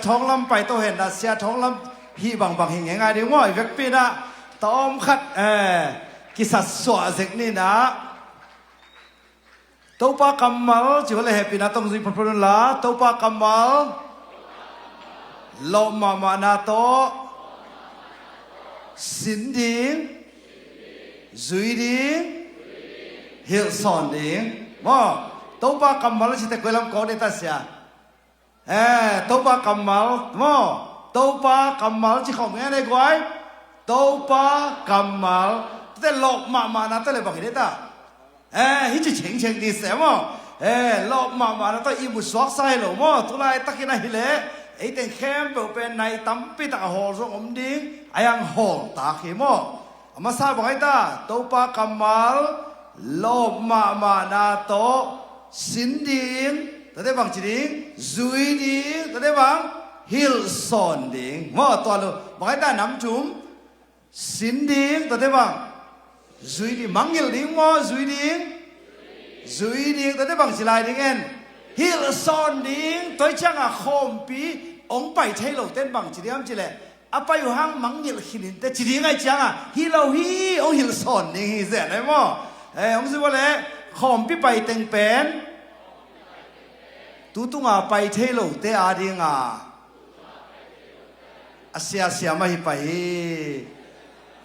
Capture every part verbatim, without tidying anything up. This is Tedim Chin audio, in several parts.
Thawng lam pai to hen ah, sia thawng lam hih bangbang hi ngeingai ding maw. I vekpi in ah ta om khat, eh, kisatsuah zek ni in ah. Topa kammal, ci vua le hehpihna tawh zui photphot un la. Topa kammal, lawp mahmahna tawh, sin ding, zui ding, hilhsawn ding. Maw, Topa kammal ci teh koi lam kawk ding ta sia. Eh, Topa kammal, maw? Topa kammal ci khawm ngen e guai. Topa kammal. Tua teh lawp mahmahna tawh le bang hi ding ta. Eh, hih ci cengceng ding se maw. Eh, lawp mahmahna tawh i musuaksa hi lo maw. Tulaitak in ahih leh ei teng khempeuh pen nai tampi tak a hawl zong om ding. A hiang hawl tak hi maw. A masa bang hi ta, Topa kammal, lawp mahmahna tawh, sin ding, tua teh bang ci ding, zui ding, tua teh bang, hilhsawn ding. Maw, tua lo, bang hi ta nam thum, sin ding, tua teh bang, zui ding, mangngilh ding maw, zui ding, zui ding, tua teh bang ci lai ding en, hilhsawn ding, tua hi ciangah khawmpi, hong pai thei lo ten bang ci ding hiam cih leh, a pai uh hang mangngilh khin in teh ci ding ahih ciangah, hi lo hi, hong hilhsawn ding hi zen ai maw. Eh, hong zui vua le, khawmpi pai teng pen, tu tunga pai thei lote a dinga a siasia mah hi pah hi.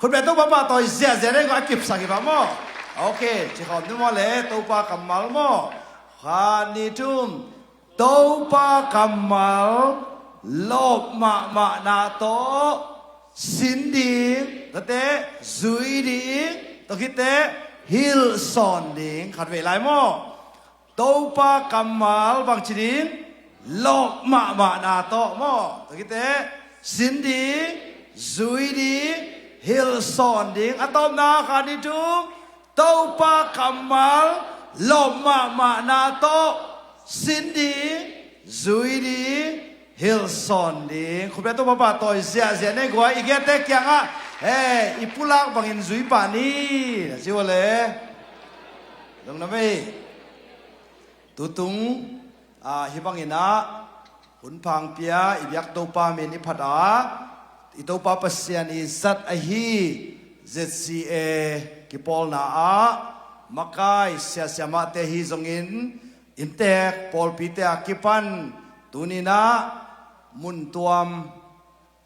Khutbeh Topa pahtawi ziahziah ding a kipsak hi pah maw. Ok, ci khawm ding maw le, Topa kammal maw. Khat, nih, thum. Topa kammal, lawp mahmahna tawh, sin ding, tua teh, zui ding, tua khit teh, hilhsawn ding, khatvei lai maw. Topa kammal bang ci ding, lawp mahmahna tawh maw, tua khit teh, sin ding, zui ding, hilhsawn ding, a tawpna khat, nih, thum, Topa kammal, lawp mahmahna tawh, sin ding, zui ding, hilhsawn ding. Khutbeh Topa pahtawi ziahziah ni guai, i giate kiangah, eh, i pulak bangin zui pah ni, na ci vua le. Lungdam ei. Tutung, ah, hih bangin ah, hun pha hong pia, i biak Topa min i phat a, i Topa Pasian i zat ahi Z C A kipawlna ah, makai siasia mahte hi zongin, inntek pawlpite a kipan, tuni-in ah, mun tuam,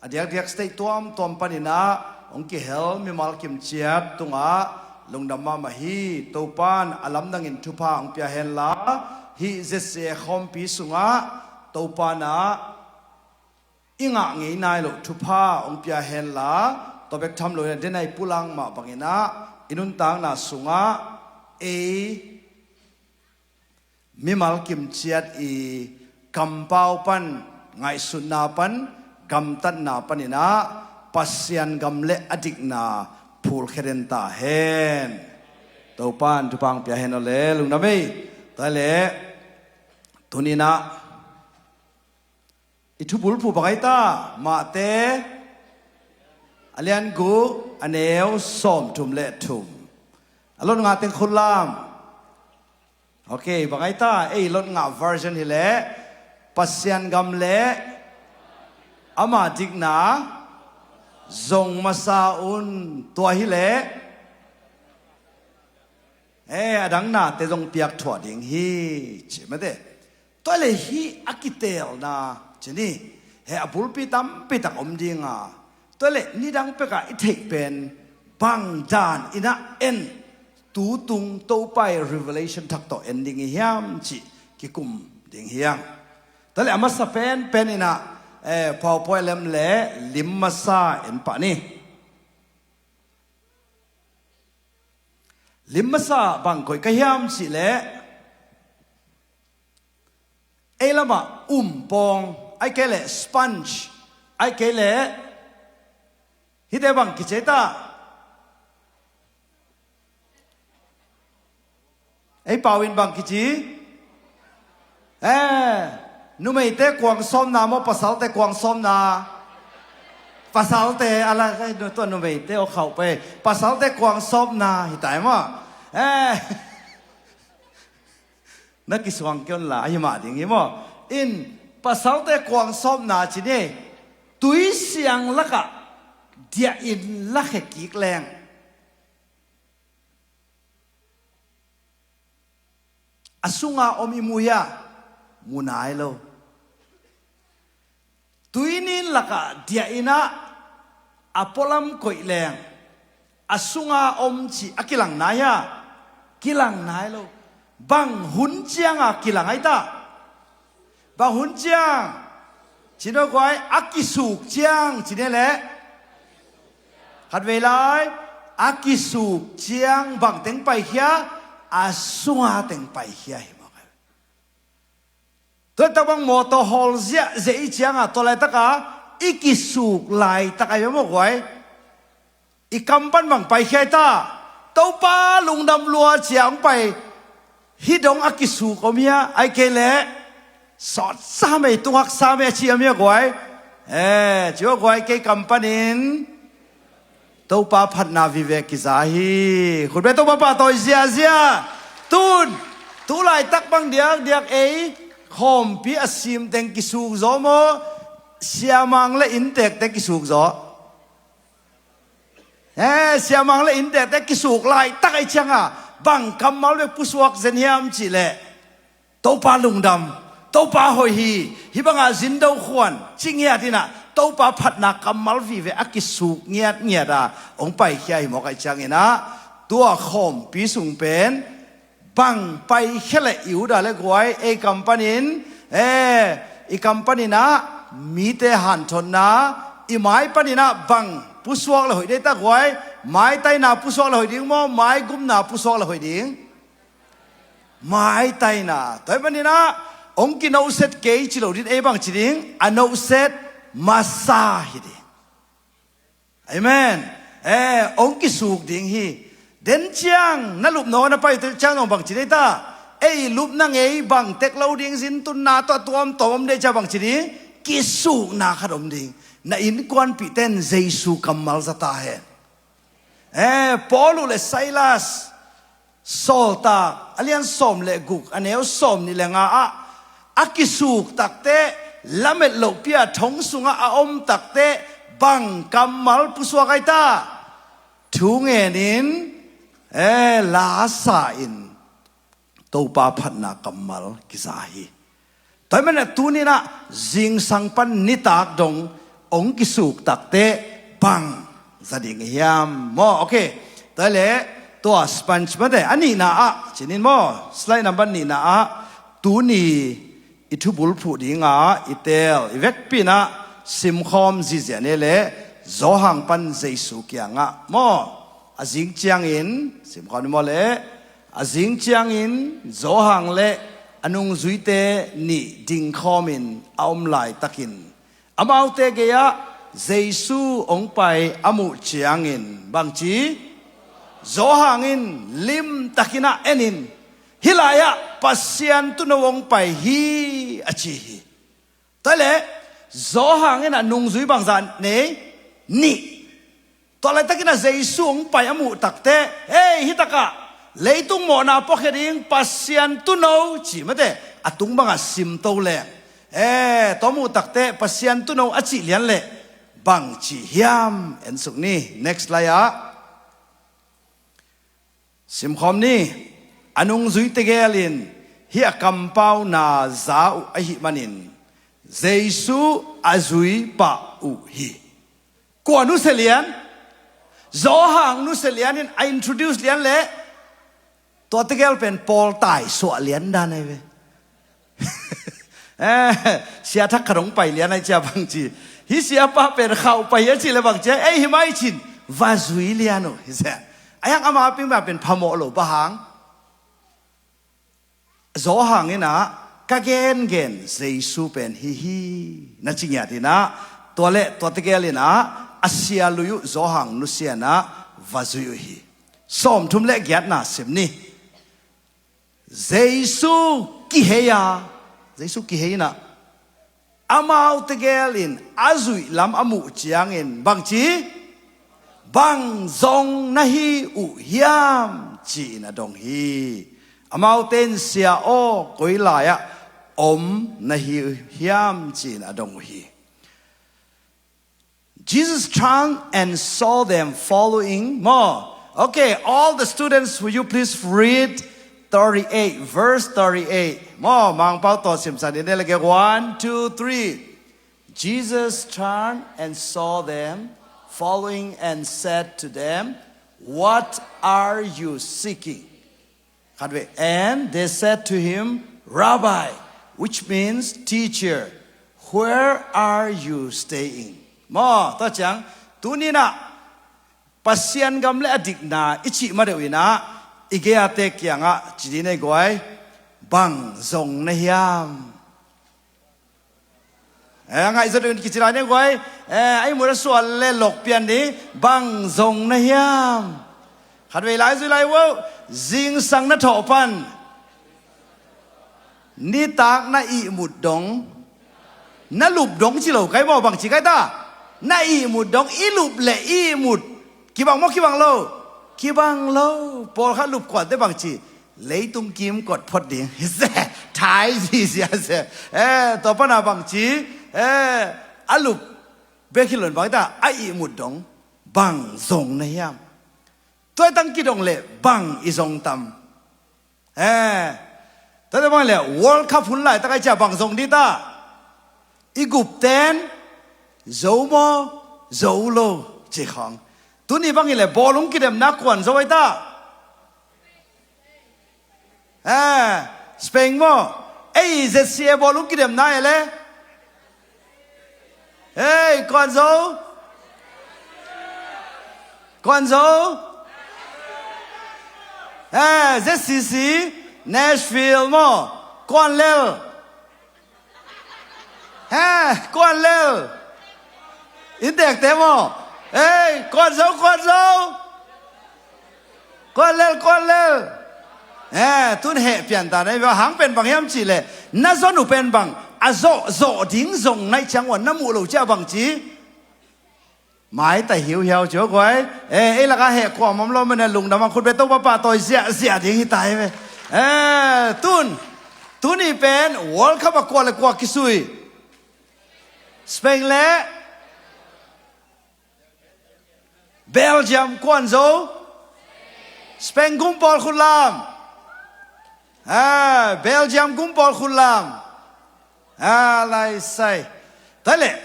a diakdiak state tuamtuam panin ah, hong kihel mimal kimciat tungah, lungdam mahmah hi. Topa'n a lamdangin thupha hong pia henla, hih Z C A khawmpi sungah, Topa'n ah, i ngah ngei nai loh thupha hong pia henla, tua bek tham loin ah, den a i pulak mah bangin ah, i nuntakna sungah, ei, mimal kimciat i kampau pan, ngaihsutna pan, gamtatna panin ah, Pasian gam le a dikna phulkhia den ta hen. Topa'n thupha hong pia hen aw le, lungdam ei. Tua leh, tuni-in ah, i thubulphuh bang ai ta, Mate, a lian guk, a neu sawmthum le thum. A lot ngah teng khut lam. Ok, bang ai ta, ei lot ngah version hi leh, Pasian gam le ama dikna zong masa un, tua hi leh, eh, a dang nate zong piak thuah ding hi, ci mate. Tua leh hih a kiteelna, ci ni, he a bulpi tampi tak om ding a, tua leh nidang pekah i theih pen bang dan in ah en, tutung Topa i revelation thak tawh en ding i hiam cih kikum ding hi hang. Tua leh a masa penpen in ah, eh, PowerPoint lem le lim masa en pah ni. Lim masa bang koih ka hiam cih leh, ei lamah umpawng, ahih kei leh sponge, ahih kei leh, hihte bang kici ei ta? Ei pau in bang kici? Eh, numeite kuang sawmna maw, pasalte kuang sawmna? Pasalte, a la, eh, tua numeite aw khauh pei. Pasalte kuang sawmna, hi tai maw. Eh, na kisuang kei un la, ahi mah ding hi maw. In, Pasalte kuangsawpna ci ni. Tuisiang lakah diahin lakhia kik leng a sunga om i mu hia? Mu nai lo. Tuinin lakah diahin ah a pualam koih leng a sunga om cih a kilang nai hia? Kilang nai lo. Bang hun cianga kilang ahi ta? Bang hun ciang? Ci no guai, a kisuk ciang ci ni leh. Khatvei lai, a kisuk ciang bang teng paikhia? A sunga teng paikhia hi mawk. Tua tak bang mawtaw hawl ziahziah i cianga tua laitaka i kisuk laitak ahi ve mawk guai. I kam pan bang paikhia ta? Topa lungdam lua cia hong pai. Hih dong a kisuk om hia? Ai kei leh sawtsa mei, tungak sa mei a ci om hia guai? Eh, ci ua guai, kei kam panin Topa phatna vive kiza hi. Khutbet Topa pahtawi ziazia. Tun tu laitak bang diakdiak ei khawmpi a simteng kisuk zaw maw? Siamang le inntekte kisuk zaw. Eh, siamang le inntekte kisuk laitak ahi cianga bang kammal bek pusuak zen hiam cihleh, Topa lungdam, Topa hoih hi, hih bangah zindo khuan ci ngiat inah Topa phatna kammal vive a kisuk ngiatngiat a hong paikhia hi mawk ahi cianginah tua khawmpi sung pen bang paikhia leh i ut a le guai, ei kam panin, eh, i kam paninah mite hanthotna, i mai paninah bang pusuak le hoih dei ta guai? Maitaina pusuak le hoih ding maw, maigumna pusuak le hoih ding? Maitaina. Tua hi paninah hong kinoset kei ci lo din, ei bang ci ding? A noset masa hi ding. Amen. Eh, hong kisuk ding hi. Den ciang na lupna na pai tel ciang zong bang ci dei ta? Ei lupna ngei bang tek lo ding, zin tunna tawh a tuamtuam om dei ciang bang ci ding? Kisukna khat om ding. Na innkuanpihte in Jesu kammal za ta hen. Eh, Paul uh le Silas, Sawltak a lian sawm le guk, a neu sawm nih le nga ah a kisuk takte, lamet lohpi a thong sungah a om takte bang kammal pusuak ahi ta? Thu ngenin, eh, la sa in Topa phatna kammal kiza hi. Tua hi manin a tuninah zingsang pan nitak dong hong kisuk takte bang za ding hiam maw? Ok. Tua hi leh tua sponge mate a nihna ah cinin maw, slide number nihna ah tuni i thubulphuh dinga i teel i vekpi inah simkhawm zizia ni leh Johan pan Jesu kiangah maw? A zing ciangin simkhawm ni maw leh? A zing ciangin Johan le a nungzuite nih dingkhawmin a om laitakin amaute gei-ah Jesu hong pai a muh ciangin bangci? Johan in limtakin a enin, "Hih lai-ah Pasian Tuuno hong pai hi," a ci hi. Tua hi leh Johan in a nungzui bangzah nei? Nih. Tua laitakin a Jesu hong pai a muh takte, "Hei, hih takah leitung mawhna puakhia ding Pasian Tuuno," ci mate, a tung bangah simto leng, eh, tua muh takte Pasian Tuuno a cih lian leh bang ci hiam? En suk ni. Next slide ah. Simkhawm ni. A nungzuite gelin hih a kampauna za uh ahih manin Jesu a zui pah uh hi. Kua nusia lian? Johan nusia lian in a introduce lian leh tuate gel pen Paul taisuah lian dan ahi ve. Eh, sia thak khat hong pai lian ahi cia bangci, hih siapa pen khauh pai hi a cih leh bangci, ei, hih mai cin va zui lian uh hi sia. A hiang ama pingma pen phamawh lo bang hang? Johan inah ka gengen Jesu pen hih hi na ci ngiat inah tua le tua tegel inah a sia lui uh Johan nusia inah va zui uh hi. Sawmthum le giatna sim ni. Jesu kihei a, Jesu kihei inah amau tegel in a zuih lam a muh ciangin bangci, bang zong na hi uh hiam ci-in a dong hi. Amaute in, "Sia aw, koi lai-ah om na hi hiam ci-in a dong uh hi. Jesus turned and saw them following. Maw. Okay, all the students, will you please read thirty-eight, verse thirty-eight? Maw, Mangpau tawh simsan in leh, one, two, three. Jesus turned and saw them following and said to them, "What are you seeking?" Khat vei. And they said to him, "Rabbi," which means teacher, "where are you staying?" Maw, tua ciang, tuni-in ah Pasian gam le a dikna i cih madeuh in ah i gei-ate kiangah ci ding nei guai, bang zong na hiam? Eh, a ngaihzat uh in kici lai ne guai. Eh, a ihmut a sual le lok pian ding, bang zong na hiam? Khat vei lai zui lai uh. Zingsang na thawh pan nitak na ihmut dong, na lup dong ci lo kai maw, bang ci kai ta? Na ihmut dong, i lup le i ihmut kibang maw, kibang lo? Kibang lo. Pawlkhat lup kuante bang ci? Leitung kimkot phot ding. Thai zizia se. Eh, tua pan a bang ci? Eh, a lup bek hi lo in bang ta, a ihmut dong, bang zong na hiam? Tua i tang kidong leh bang i zong tam? Eh, tua bang leh World Cup hun laitak a i cia bang zong ding ta? I gupten zo maw, zo lo ci khawng. Tuni bang hi leh bawlung kidemna kuan zo ai ta? Eh, Spain maw? Ei, Z C A bawlung kidemna e le. Ei, kuan zo. Kuan zo. Eh, Z C C, Nashville maw? Kuan lel. He, kuan lel. Inntekte maw? Ei, kuan zo, kuan zo. Kuan lel, kuan lel. He, tun heh pian ta na hi ve. Hang pen bang hiam cih leh, na zon uh pen bang, a zawh zawh ding zong na hih ciang ua na muh lo ciang bang ci? Maitai hiuhiau ci uh guai. Eh, ei lakah heh kuamah om lo manin lungdam a, khut beng, Topa pahtawi ziahziah ding hi ta hi ve. Eh, tun, tuni pen World Cup ah kua le kua kisui? Spain le Belgium. Kuan zo? Spain gum pawl khut lam. Ah, Belgium gum pawl khut lam. Ah, lai sai. Tua leh,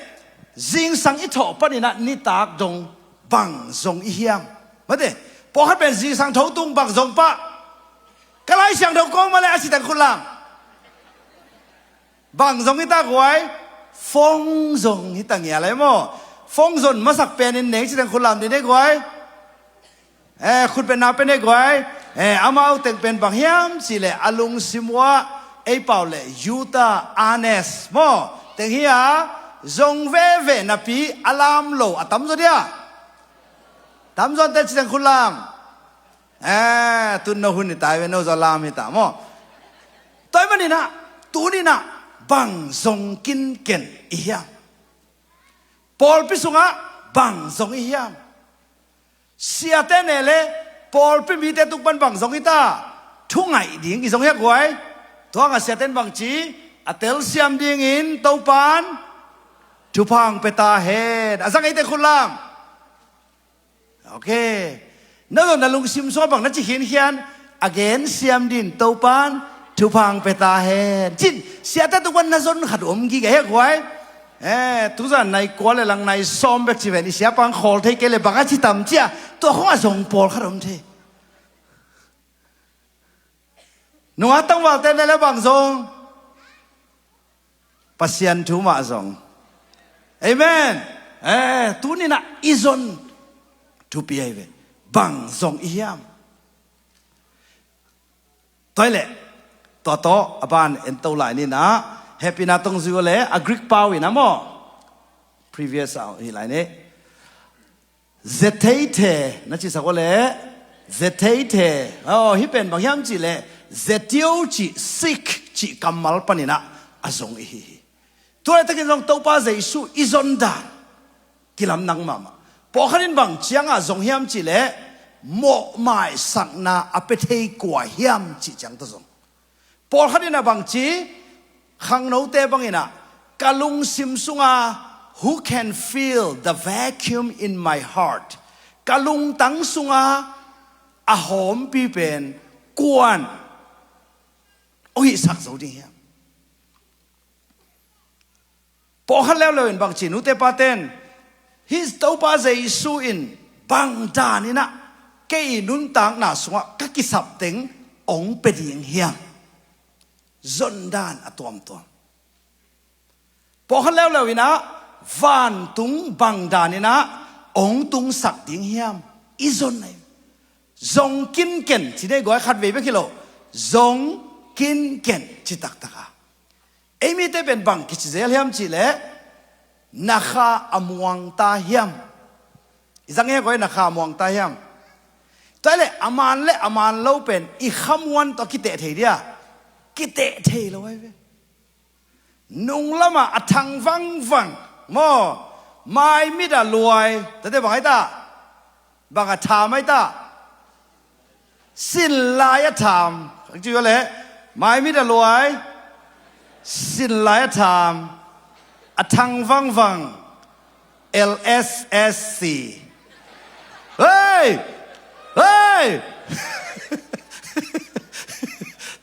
zingsang i thawh panin ah nitak dong bang zong i hiam? Mate, pawlkhat pen zingsang tho tung bang zong pah. Ka Lai Siangtho kawng mah leh a ci teng khut lam. Bang zong hi ta guai? Phone zong hi ta ngial lai maw? Phone zon masak penin neng ci teng khut lam ding ne guai. Eh, khut beng na pen ne guai. Eh, amau teng pen bang hiam cih leh a lungsim uah ei pau leh Utah Ernest maw? Teng hi a, zong veve napi a lam lo a tamzaw dia. Tamzaw te ci teng khut lam. Eh, tun no hun hi ta ve, no zaw lam hi ta maw? Tua ahih manin ah, tuni-in ah, bang zong kinken i hiam? Pawlpi sungah bang zong i hiam? Siate ne le pawlpi mite tung pan bang zong i ta? Thu ngaih ding i zong hiam guai? Tua hangah siate in bang ci? A telsiam dingin Topan thupha hong pia ta hen. A zang eite khut lam. Okay. Na lo na lungsim sungah bang na ci khinkhian? A gensiam dingin Topan thupha hong pia ta hen. Ci-in siate tung pan na zon khat om gige hiam guai? Eh, tuzan nai kua le lang nai sawm bek ci ven, i siapa hong khawl thei kei leh bang a ci tam cia, tua khong a zong pawlkhat om thei. Nungak tangvalte ne le bang zong? Pasian thu mah zong. Amen. Eh, tuni-in ah i zon thupi ahi ve. Bang zong i hiam? Tua leh, tua tawh a ban en to lai ni-in ah, hehpihna tawh zui leh a Greek pau in ah maw? Previous a hi lai ni. Zetheithe na cisak uh leh, zetheithe. Oh, hih pen bang hiam cih leh, zetio cih, seek cih kammal panin ah a zong i hi hi. Tua laitakin zong Topa Jesu i zon dan kilamdang mahmah. Pawlkhat in bang ciangah zong hiam cih leh, mawhmaisakna a pia thei kua hiam cih ciang tawh zong. Pawlkhat in a bang ci, Khangnote bangin ah, ka lungsim sunga, "Who can fill the vacuum in my heart?" Ka lungtang sunga a hawmpi pen kuan hong hihsak zo ding hiam? Pawlkhat leuleu in bangci, nute paten, hih Topa Jesu in bang danin ah kei nuntakna sungah ka kisap teng hong pia ding hiam? Zondan a tuamtuam. Pawlkhat leuleu in ah vantung bang danin ah hong tungsak ding hiam? I zon ahi. Zong kinken ci nei guai, khatvei bek hi lo. Zong kinken ci taktak a. Ei mite pen bang kici zel hiam cih leh, na kha a muang ta hiam? I zang e guai, na kha a muang ta hiam? Tua leh a man le a man lo pen i khamuan tawh kiteh thei dia? Kiteh thei lo ahi ve. Nung lamah a thang vangvang maw, maimit a luai, tate bang ahi ta? Bang a tham ahi ta? Sin lai a tham. Ang ci leh, maimit a luai, sin lai a tham, a thang vangvang, L S S C. Hei! Hei!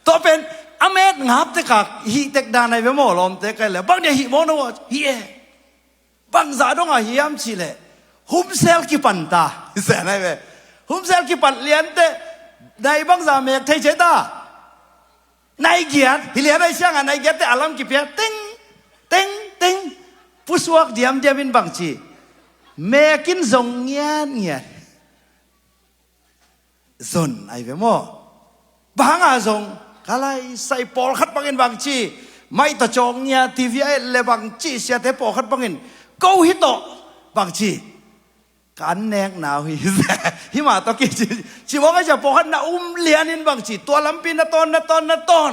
Tua pen a met ngap tek a, hih tek dan ahi ve maw, lawmte, kei le bang dia hih maw no, hih e. Bangzah dong a hiam cih leh, humsel kipan ta. Hi se nai ve. Humsel kipan liante, nai bangzah mek thei ci ta? Nai giat, hi lian ai siang a nai giatte a lam kipia, teng, teng, teng. Pusuak diamdiam in bangci, mek in zong ngiatngiat. Zon ahi ve maw? Bang hanga zong, ka lai sai, pawlkhat bangin bangci, maih tawh cawng ngia, T V a et le bangci, siate pawlkhat bangin, ko hi tawh bangci, ka an nekna uh hi. Himah tawh kici, ci mawk a cia, pawlkhat na um lianin bangci, tua lampi na tawn, na tawn, na tawn.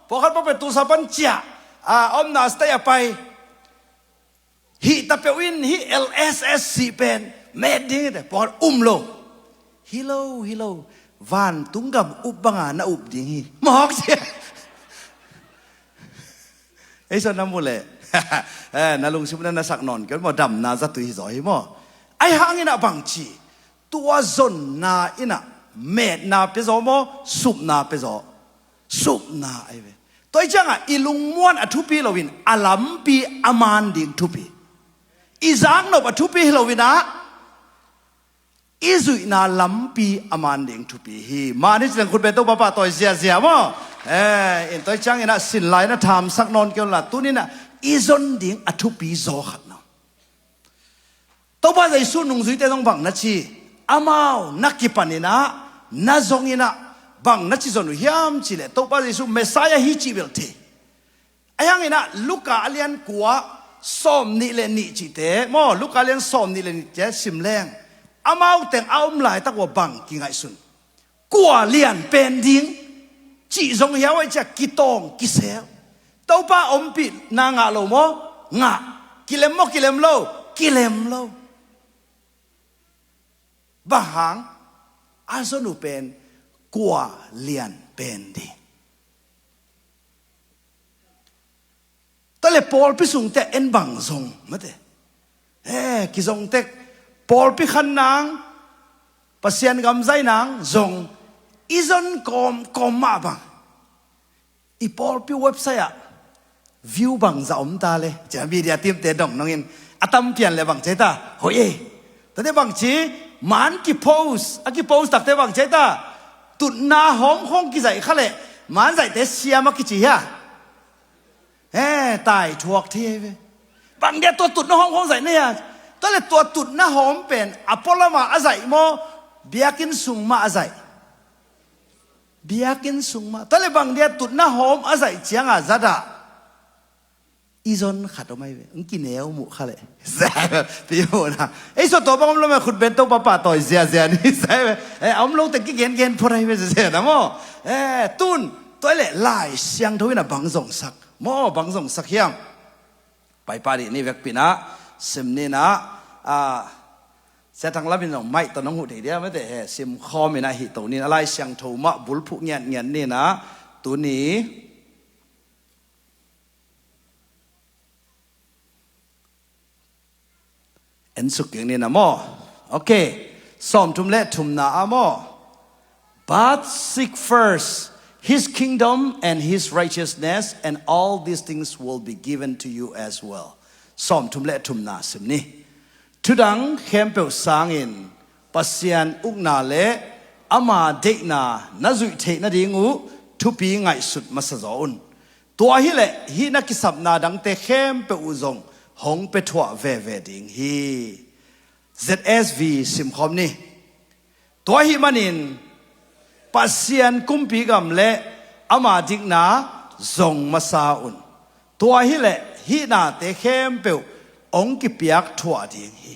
Pawlkhat pawlkhat pen tusa pan cia, a omna state a pai. Hih ta peuh in, hih L S S C pen met ding hi te, pawlkhat um lo. Hi lo, hi lo. Vantung gam up banga na up ding hi. Mawk cia. Ei sawn na mu le. Eh, na lungsim na na sak nawn kei maw, damna zatui hi zaw hi maw. Ahi hangin ah bangci, tua zonna in ah metna pia zaw maw, supna pia zaw? Supna ahi ve. Tua hi ciangah i lungmuan a thupi loin a lampi a man ding thupi. I zaknop a thupi hi loin ah i zuihna lampi a man ding thupi hi. Mah ni ci leng khut beng, Topa pahtawi ziazia maw? Eh, in tua hi ciangin ah sin lai na thamsak nawn kei unla, tunin ah i zon ding a thupi zaw khat na. Topa Jesu nungzuite zong bang na ci, amau na kipanin ah, na zongin ah, bang na ci zon uh hiam cih leh, Topa Jesu Messiah hi cih bel thei. Ahi hangin ah Luka a lian kua, sawm nih le nih cihte maw, Luka a lian sawm nih le nih cihte sim leng, amau teng a om laitak uh a bang kingaihsun? Kua lian pen ding cih zong hiau ahih ciah kitawng kisel. Topa ompihna ngah lo maw? Ngah. Kilem maw kilem lo? Kilem lo. Bang hang? A zon uh pen kua lian pen ding? Tua le pawlpi sungte en bang zong mate. Eh, kizong tek, pawlpi khan nang, Pasian gam zai nang zong i zon kawmkawm mah bang. I pawlpi website ah view bangzah om ta le, cia media team te dong nongin a tam pian le bang ci ta, hoih ei. Tate bangci, man kipost, a kipost takte bang ci ta, tutna hawm khong kizaih kha le, man zaihte siam a kici hia? Eh, tai thuak thei ve. Bang dia tua tutna hawm khong zaih na hia? Tua le tua tutna hawm pen a pualama a zaih maw, biakinn sung mah a zaih? Biakinn sung mah. Tua le bang dia tutna hawm a zaih cianga zadah i zon khat om ahi ve. Ng kineu muh kha le. Pi muhna. Ei saw tua bang om lo mah, khut beng, Topa pahtawi ziazia ni sai ve. Eh, a om lo teng kigengen phot ahi ve, zia na maw. Eh, tun, tua le Lai Siangtho in a bang zongsak maw, bang zongsak hiam? Paipah dih ni vekpi in ah sim ni in ah, ah, Sia Thang Lam in zong maih tawh nong huh thei dia mate, he, sim khawm in ah hih to ni in ah, Lai Siangtho mah bulphuh ngiatngiat ni in ah, tuni En suk kik ni na maw? Okay. Sawmthum le thumna ah maw? But seek first his kingdom and his righteousness, and all these things will be given to you as well. Sawmthum le thumna sim ni. Thudang khempeuh sangin Pasian ukna le ama deihna na zuih theih nading uh thupi ngaihsut masa zaw un. Tua hileh hih na kisapna dangte khempeuh uh zong hong pia thuah veve ding hi. Z S V simkhawm ni. Tua ahih manin Pasian kumpi gam le ama dikna zong masa un. Tua hileh hih nate khempeuh hong kipiak thuah ding hi.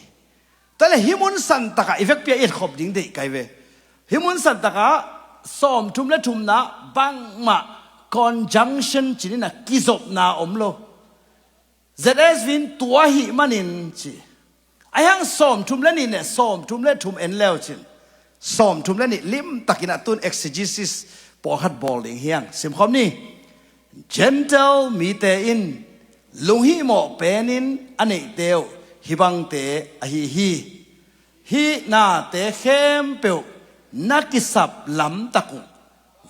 Tua leh hih mun santakah i vekpi a i etkhop ding deih kai ve. Hih mun santakah sawmthum le thumna bangmah conjunction ci ni na, kizopna om lo. Z S V in tua ahih manin ci. Ahi hang sawmthum le nih le sawmthum le thum en leu cin, sawmthum le nih limtakin a tun exegesis pawlkhat bawl ding hi hang. Simkhawm ni. Gentile mite in lunghihmawh penin a neihte uh hih bangte ahi hi. Hih nate khempeuh na kisap lamtak uh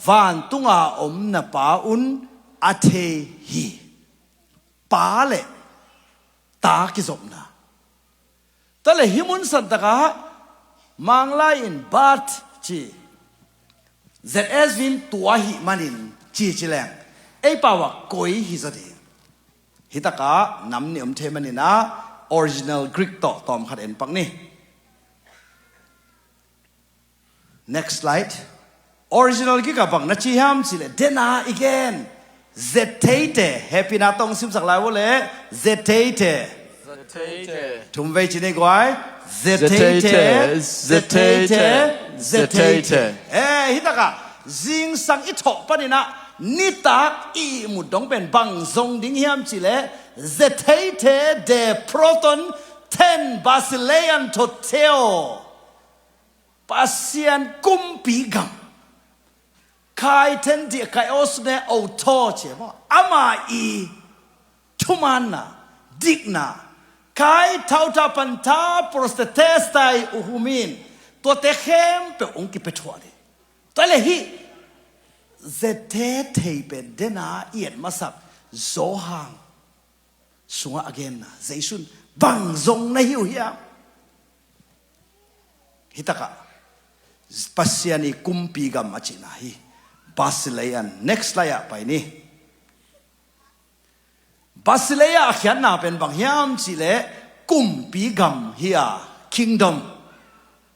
vantunga om na Pa un a thei hi. Pa le ta kizopna. Tua leh hih mun santakah Manglai in but ci, Z S V in tua ahih manin ci ci leng ei pau ah koi hi zaw ding. Hih takah nam nih om thei manin ah original Greek tawh tawmkhat en pak ni. Next slide. Original Greek ah bang na ci hiam cih leh, dena i gen, zeteite. Hehpihna tawh simsak lai uh leh, zeteite. Zeteite. Thum vei ci ni guai. Zeteite, zeteite, zeteite. Eh, hih takah zingsang i thawh panin ah nitak i ihmut dong pen bang zong ding hiam cih leh, zeteite de proton ten basileion to theo. Pasian kumpi gam. Kai then di kai os ne o tho ci maw? Ama i thumaanna, dikna, kai thau tha pan tha prostetestai uhumin, tuate khempeuh hong kipia thuah ding. Tua leh hih zeteite pen dena i et masak Johan sungah a genna, Jesu in bang zong na hi uh hiam? Hih takah Pasian i kumpi gam a cihna hi. Basileion. Next slide ah pai ni. Basileion a khiatna pen bang hiam cih leh kumpi gam hi a, kingdom.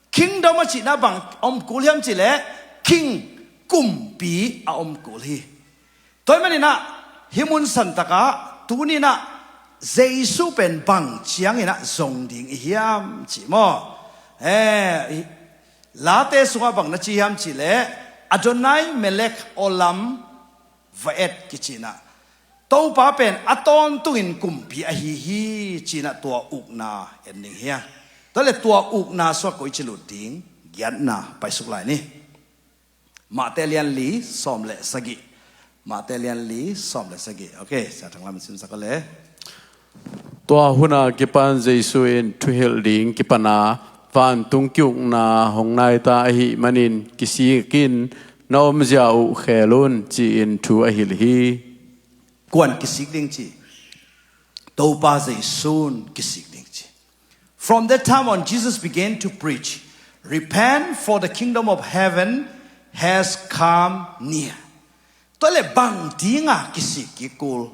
Kingdom a cihna bang a om kul hiam cih leh king, kumpi a om kul hi. Tua ahih manin ah hih mun santakah tuni-in ah Jesu pen bang ciangin ah zong ding i hiam cih maw? Eh, i Late sungah bang na ci hiam cih leh, Adonai Melech Olam Va'ed kici-in ah, Topa pen a tawntungin kumpi ahi hi ci-in ah tua ukna en ding hi a. Tua leh tua ukna sungah koici lut ding, giatna paisuk lai ni. Mate lian li sawm le sagih. Mate lian li sawm le sagih. Ok, Sia Thang Lam in simsak a le. Tua hun a kipan Jesu in thuhilh ding kipan a, vantung ki-ukna hong nai ta ahih manin kisik in, na omzia uh khel un, ci-in thu a hilh hi. Kuan kisik ding ci? Topa Jesu in kisik ding ci. From that time on, Jesus began to preach, "Repent, for the kingdom of heaven has come near." Tua leh bang dinga kisik kik kul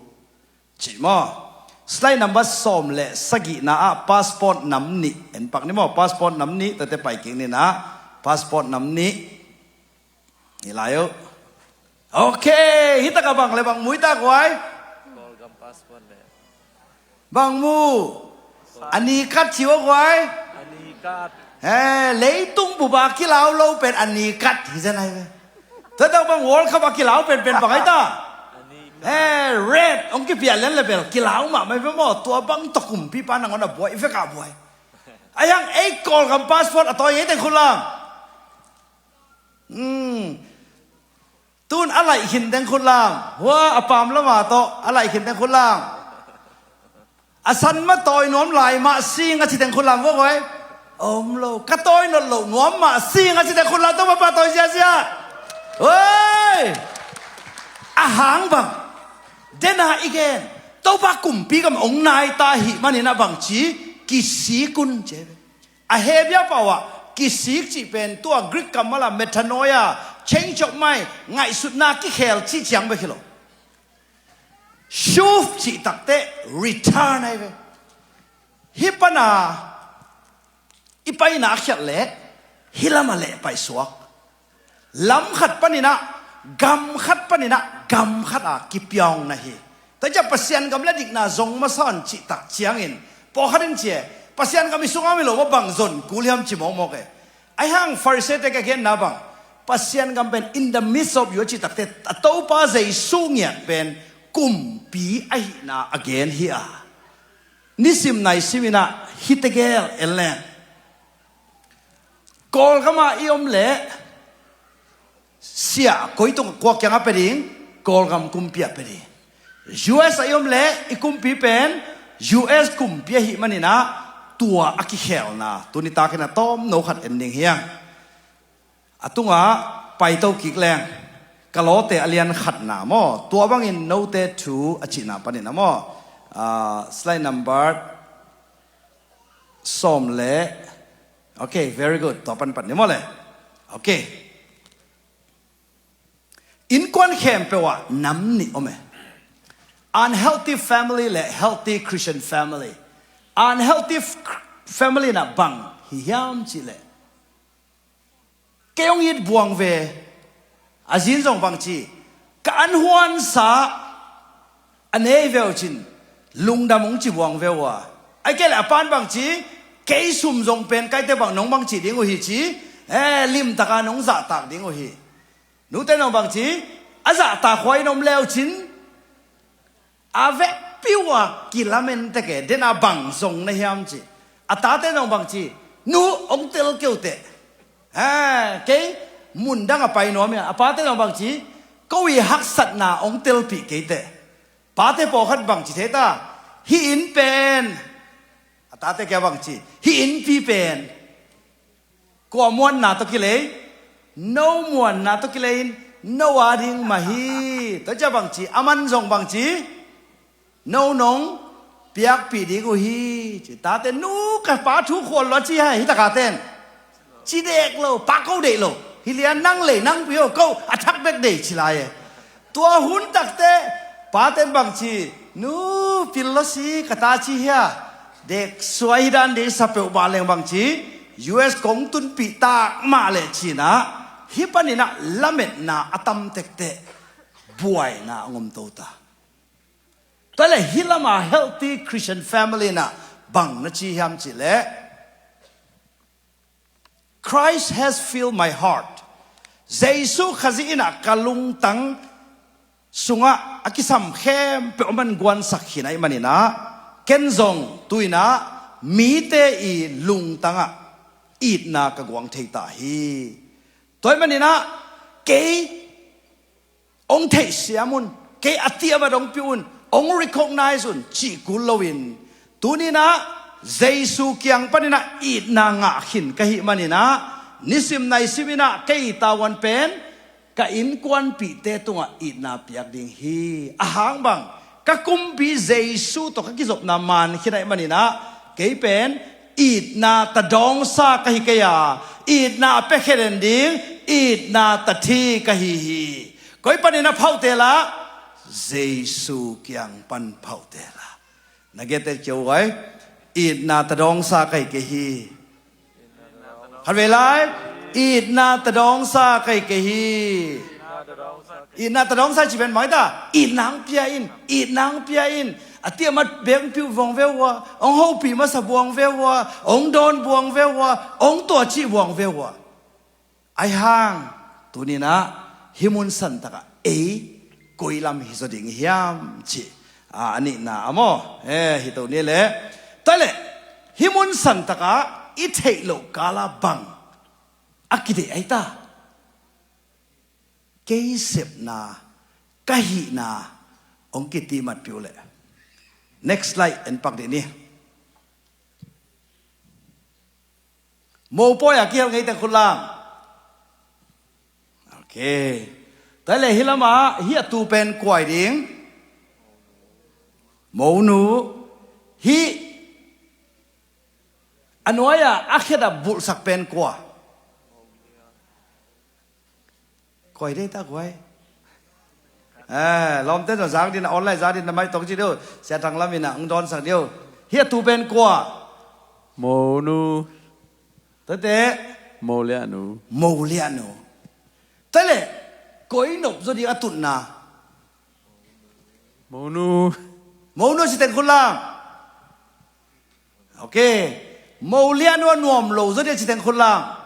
cih maw? Slide number sawm le sagihna ah passport nam nih en pak ni maw? Passport nam nih, tate pai kik ni na. Passport nam nih. Ni lai uh. Ok, hih takah bang le bang mu hita guai? Bang mu? A ni kat ci uh guai? He, leitung bup a kilau lo pen a ni kat hi zen ai ve. Tua tak bang World Cup a kilau pen pen bang ai ta? He, red hong kipiah lian le bel kilau mahmah ve maw? Tua bang tawh kumpipa nangawn a buai vek a buai. Ahi hang ei Kawlgam passport a tawi ngei teng khut lam. Hmm. Tun a laih khin teng khut lam. Hua a pam lama tawh a laih khin teng khut lam. A san ma tawi nuam lai mah sing a ci teng khut lam vua guai. Om lo. Ka tawi nolh loh nuam mah sing a ci teng khut lam, Topa pa tawi ziazia. Oi! A hang bang? Dena i gen, Topa kumpi gam ong nai ta hih manin a bang ci, kisik un ci. A Hebia pau ah kisik cih pen tua Greek kammal ah metanoia, change of mind, ngaihsutna kikhel cih ciang bek hi lo. Shuv cih takteh return ahi ve. Hih pana i paina a khiat leh hih lamah leh paisuak. Lam khat paninah, gam khat paninah, gam khat a kipiaungna hi. Tua ciah Pasian gam le dikna zong masa un cih tak ciangin, pawlkhat in ci e, Pasian gam i sungah om hi lo maw, bang zon kul hiam ci mawkmawk e. Ahi hang Pharisee-te ka genna bang, Pasian gam pen in the midst of you a cih takteh, a Topa Jesu ngiat pen kumpi ahihna a gen hi a. Nisim naisim inah hih tegel en leng, Kawlgam ah i om leh sia koi tung, kua kiangah pia ding? Kawlgam kumpi ah pia ding. U S ah i om leh i kumpi pen U S kumpi ahih maninah tua a kikhelna tuni takin a tawmno khat en ding hi hang. A tungah paito kik leng, Kolose a lian khatna maw, tua bangin note thu a cihna panin a maw. Ah, slide number sawm le, okay, very good. Tua pan pan ni maw le. Okay. Innkuan khempeuh ah nam nih om e. Unhealthy family le healthy Christian family. Unhealthy f-, family na bang hi hiam cih leh, kei hong it buang ve. A zin zong bang ci, ka an huansa a nei veu cin lungdam hong ci buang veu a. Ai kei le a pan bang ci, kei sum zong pen kaite bang nong bang ci ding uh hi ci, eh, limtaka nong zahtak ding uh hi. Nute nong bang ci, a zahtak huai in om leu cin a vekpi uh a kilamen tek e, den a bang zong na hiam ci. A tate nong bang ci, nu hong tel keu teh. Ha, kei mundang a pai nuam ia. A pate nong bang ci, ko i haksatna hong telpih kei teh. Pate pawlkhat bang ci thei ta, hih inn pen, a tate kia bang ci, hih innpi pen kua muanna tawh kilei? No muanna tawh kilei in no a ding mah hi. Tua cia bang ci, a man zong bang ci, no nong piakpih ding uh hi ci. Tate, nu ka pa thu khual lua ci hai, hi taka ten ci dek lo, pa ko deih lo. Hi lian nang lei nang pi ho ko a thak bek dei ci lai e. Tua hun takte paten bang ci, nu pil lo si ka ta ci hia. Dek suai hi dan dei sa peuh ba leng bang ci, U S kong tunpih tak mah leh cinah, hi paninah lametna a tam tekte buaina a ngomto ta. Tua le hi lama healthy Christian family na bang na ci hiam cih leh, Christ has filled my heart. Jesu Khazih inah ka lungtang sungah a kisam khempeuh man guansak khin ahih maninah, ken zong tuinah mite i lungtangah itna ka guang thei ta hi. Tua ahih maninah kei hong theihsiam un, kei a tiamat hong piu un, hong recognize un cih kul loin, tuninah Jesu kiang paninah itna ngah khin ka hih maninah, nisim naisim inah kei tavuan pen ka innkuanpihte tungah itna piak ding hi. A hang bang, ka kumpi Jesu tawh ka kizopna man khin ahih maninah, kei pen itna tadawngsa ka hi kei a, itna a piakhia den ding itna tathi ka hi hi. Koi panin a phauhtela? Jesu kiang pan phauhtela. Na gete kio vai, itna tadawngsa ka hi kei hi. Khat vei lai, itna tadawngsa ka hi kei hi. Itna tadawngsa ci pen mai ta, itna hong pia in, itna hong pia in. A tiamat bek hong piu buang ve ua, hong hopih masa buang ve ua, hong dawn buang ve ua, hong tuacih buang ve ua. Ahi hang tuninah hih mun santakah ei koi lam hi zaw ding hiam cih a nihna a maw. Eh, hi to ni leh, tua leh hih mun santakah i theih loh kala bang a kideih ahi ta? Kei sepna, ka hihna hong kitihmatpih uh leh, Next slide en pak dih ni. Mopawi a kihel ngei teng khut lam. Ok. Tua le hi lamah hi a tu pen kua hi ding? Monu. Hi a nuai-ah a khedap bulhsak pen kua? Koi dei ta koi. Eh, lawmte zong zak din, online zak din na mai tong ci deuh. Sia Thang Lam in a hong dawnsak deuh. Hi a tu pen kua? Monu. Tate. Molianu. Molianu. Tale, koi nop zo ding a tutna? Monu. Monu ci teng khut lam. Ok. Molianu a nuam lo zo ding a ci teng khut lam.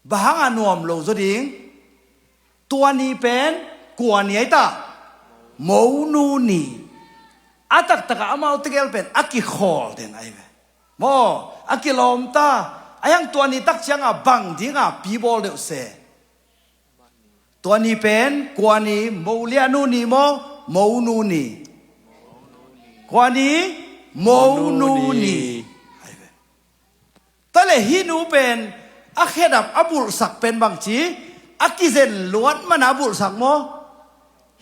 Bang hanga nuam lo zaw ding? Tua ni pen kua ni ai ta? Monu ni. A taktakah amau tegel pen a kikhawl den ai ve. Maw, a kilawm ta. A hiang tua ni tak cianga bang dinga pi bawl deuh se? Tua ni pen kua ni? Molianu ni maw, Monu ni? Kua ni? Monu ni. Ai ve. Tale hi nu pen a khedap a bulhsak pen bangci, a kizen luat mana a bulhsak maw?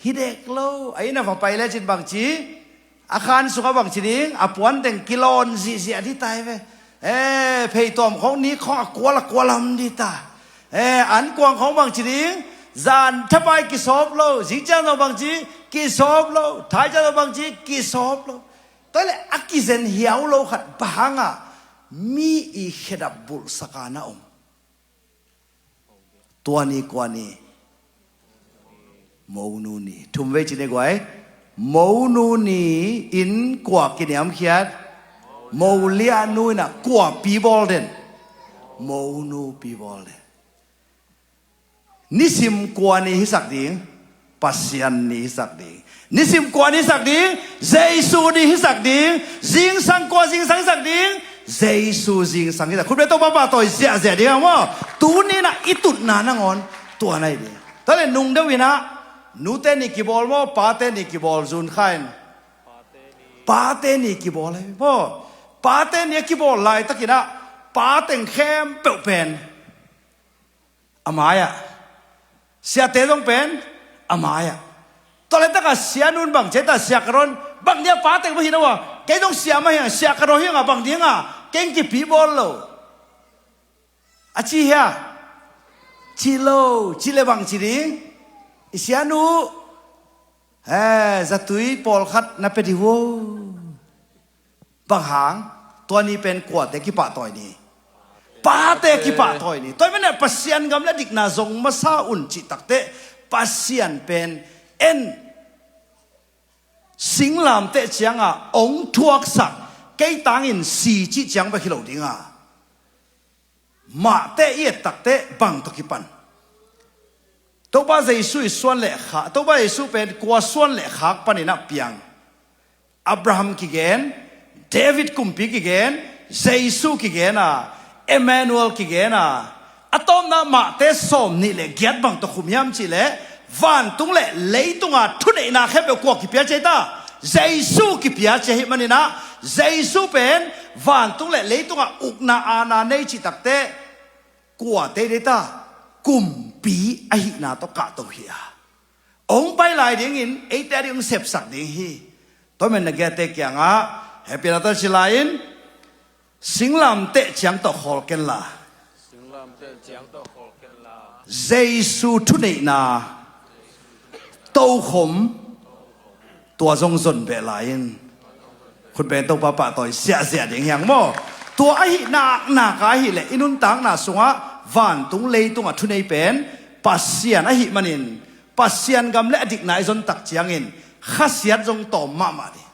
Hi dek lo. A inn a va pai lecin bangci, a khan sungah bangci ding, a puan teng kilawn zihziah dih ta hi ve. Eh, pheituam khawng ni khawng a kual a kualam dih ta. Eh, an kuang khawng bangci ding, zan thapai kisawp lo, zingciang zong bangci kisawp lo, thaicia zong bangci kisawp lo. Tua le a kizen hiau lo khat bang hanga mi i khedap bulhsaka na om? Tua ni kua ni? Monu ni. Thum vei ci ni guai. Monu ni in kua kiniamkhiat? Molianu in a kua pi bawl den? Monu pi bawl den. Nisim kua ni hisak ding? Pasian ni hisak ding. Nisim kua ni hisak ding? Jesu ni hisak ding. Zingsang kua zingsang hisak ding? Jesu zingsang hisak. Khut beng Topa pahtawi ziahziah ding a maw? Tuni na i tutna nangawn tua na hi ding. Tua le nung deuh in a, nute ni kibawl maw, pate ni kibawl, zun kha in? Pate ni kibawl ahi maw? Pate ni a kibawl laitakin a, pa teng khempeuh pen a mai-ah, siate zong pen a mai-ah. Tua le takah sianu in bang ci ta, sia ka dawn, bang dia pa teng mah hi lo a, kei zong sia mah hi a, sia ka dawn hi a, bang dinga kei kipi bawl lo a ci hia? Ci lo. Ci le bang ci ding? I sianu, eh, zatui pawlkhat na pia dih uh. Bang hang? Tua ni pen kuate kipahtawi ni? Pate kipahtawi ni. Tua hi manin Pasian gam le dikna zong masa un cih takteh, Pasian pen en, singlamteh cianga ong thuaksak, kei tangin si cih ciang bek hi lo dinga, mahte i et takteh bang tawh kipan? Topa Jesu i suan le khak, Topa Jesu pen kua suan le khak panin a piang? Abraham kigen, David kumpi kigen, Jesu kigen a, Emmanuel kigen a, a tawpna mahte sawm nih le giat bang tawh khum hiam cih leh, vantung le leitunga thuneihna khempeuh kua kipia ci ai ta? Jesu kipia ci ahi manin a, Jesu pen vantung le leitunga ukna aana nei cih takteh, kuate dei ta? Kumpi ahihna tawh kahto hi a, hong pai lai dingin eite a ding hong sepsak ding hi. Tua hi manin na giate kiangah Happy Natal ci lai-in, singlamteh ciang tawh khawl kenla, Jesu thuneihna tokhom, tua zong zon beh lai-in, khut beng Topa pahtawi ziahziah ding hi hang maw? Tua ahi naknak a ahih leh i nuntakna sungah vantung leitungah thunei pen Pasian ahih manin, Pasian gam le a dikna i zon tak ciangin khasiat zong tawm mahmah ding.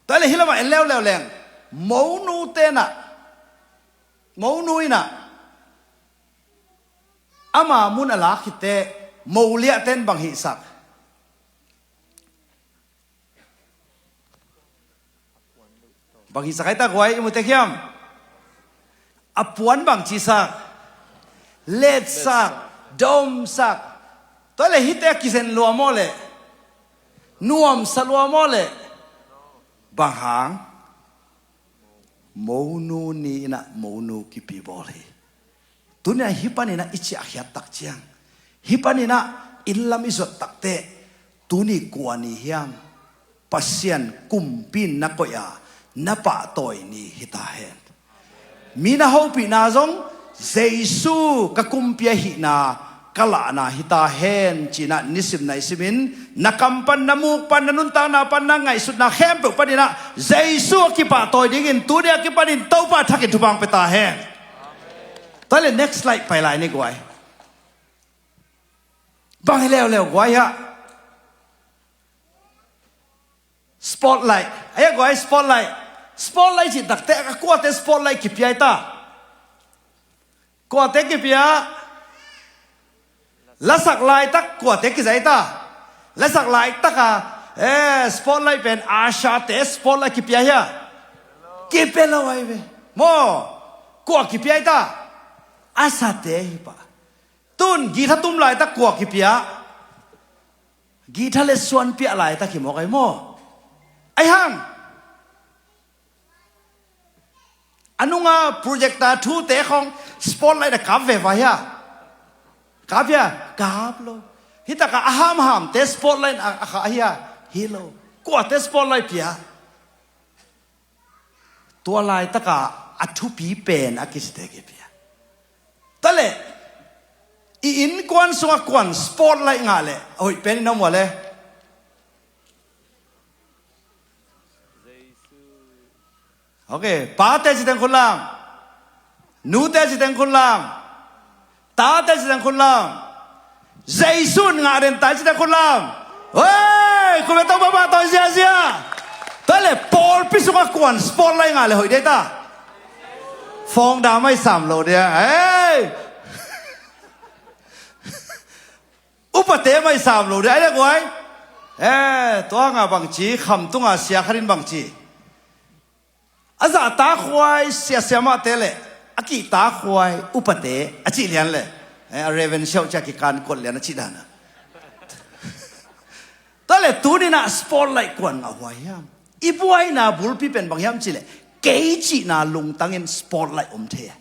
Tua hi leh hih lamah en leuleu leng, Monu tenah, Monu inah ama mun a lak khit teh, Moliah ten bang hihsak? Bang hihsak ai ta guai, i mu tek hiam? A puan bang ci sak? Letsak, domsak. Tua hi leh hihte a kizen lua maw leh? Nuamsa lua maw leh? Bang hang? Monu ni inah monu kipibawl hi. Tuni a hih paninah i ciahkhiat tak ciang, hih paninah inn lam i zuat takteh, tuni kua ni hiam? Pasian kumpi in na koih a, na pahtawi ni hi ta hen. Mi na hopihna zong Jesu ka kumpi ahihna ka lahna hi ta hen, cinah nisim nai simin na kam pan, na muk pan, na nuntakna pan, na ngaihsutna khempeuh paninah Jesu a kipahtawi dingin tuni a kipanin Topa thakin thupha pia ta hen. Tua le next slide pai lai ni guai. Bang hi leuleu guai hah. Spotlight. Aia guai, spotlight. Spotlight cih takte a kuate spotlight kipia hi ta? Kuate kipia? Lasak laitak kuate kiza hi ta? Lasak laitaka, eh, spotlight pen Asha te spotlight kipia hia? Kipia lo ai ve. Maw, kua kipia hi ta? Asha te hi pa. Tun guitar tum laitak kua kipia? Guitar le suan piah laitak hi mawk ai maw? Ai hang. A nunga projector thute khong spotlight a kap ve vai hia? Kap hia? Kap lo. Hitaka a hamhamte spotlight a, a kha hia? Hi lo. Kuate spotlight pia? Tua laitaka a thupi pen a kisite kipia. Tua le, i innkuan sungah kuan spotlight ngah le a hoih pen in om ua le? Ok, pate citeng khut lam. Nute citeng khut lam. Tate citeng khut lam. Jesu in ngah den ta citeng khut lam. Hei, khut beng Topa pahtawi ziahziah. Tua le pawlpi sungah kuan spotlight ngah le hoih dei ta? Fawngda mai sam lo dia. Hei. Upate mai sam lo dia ai le guai. Eh, tua nga bangci, Khamtunga sia khatin bangci. A zahtakhuai siasiamahte le a kihtakhuai upate a cih lian le, eh, a Reverend Siau cia kikan kot lian a cih dana. Tua le tuninah spotlight kuan ngah huai hiam? I buaina bulpi pen bang hiam cih le, kei cihna lungtangin spotlight om thei a.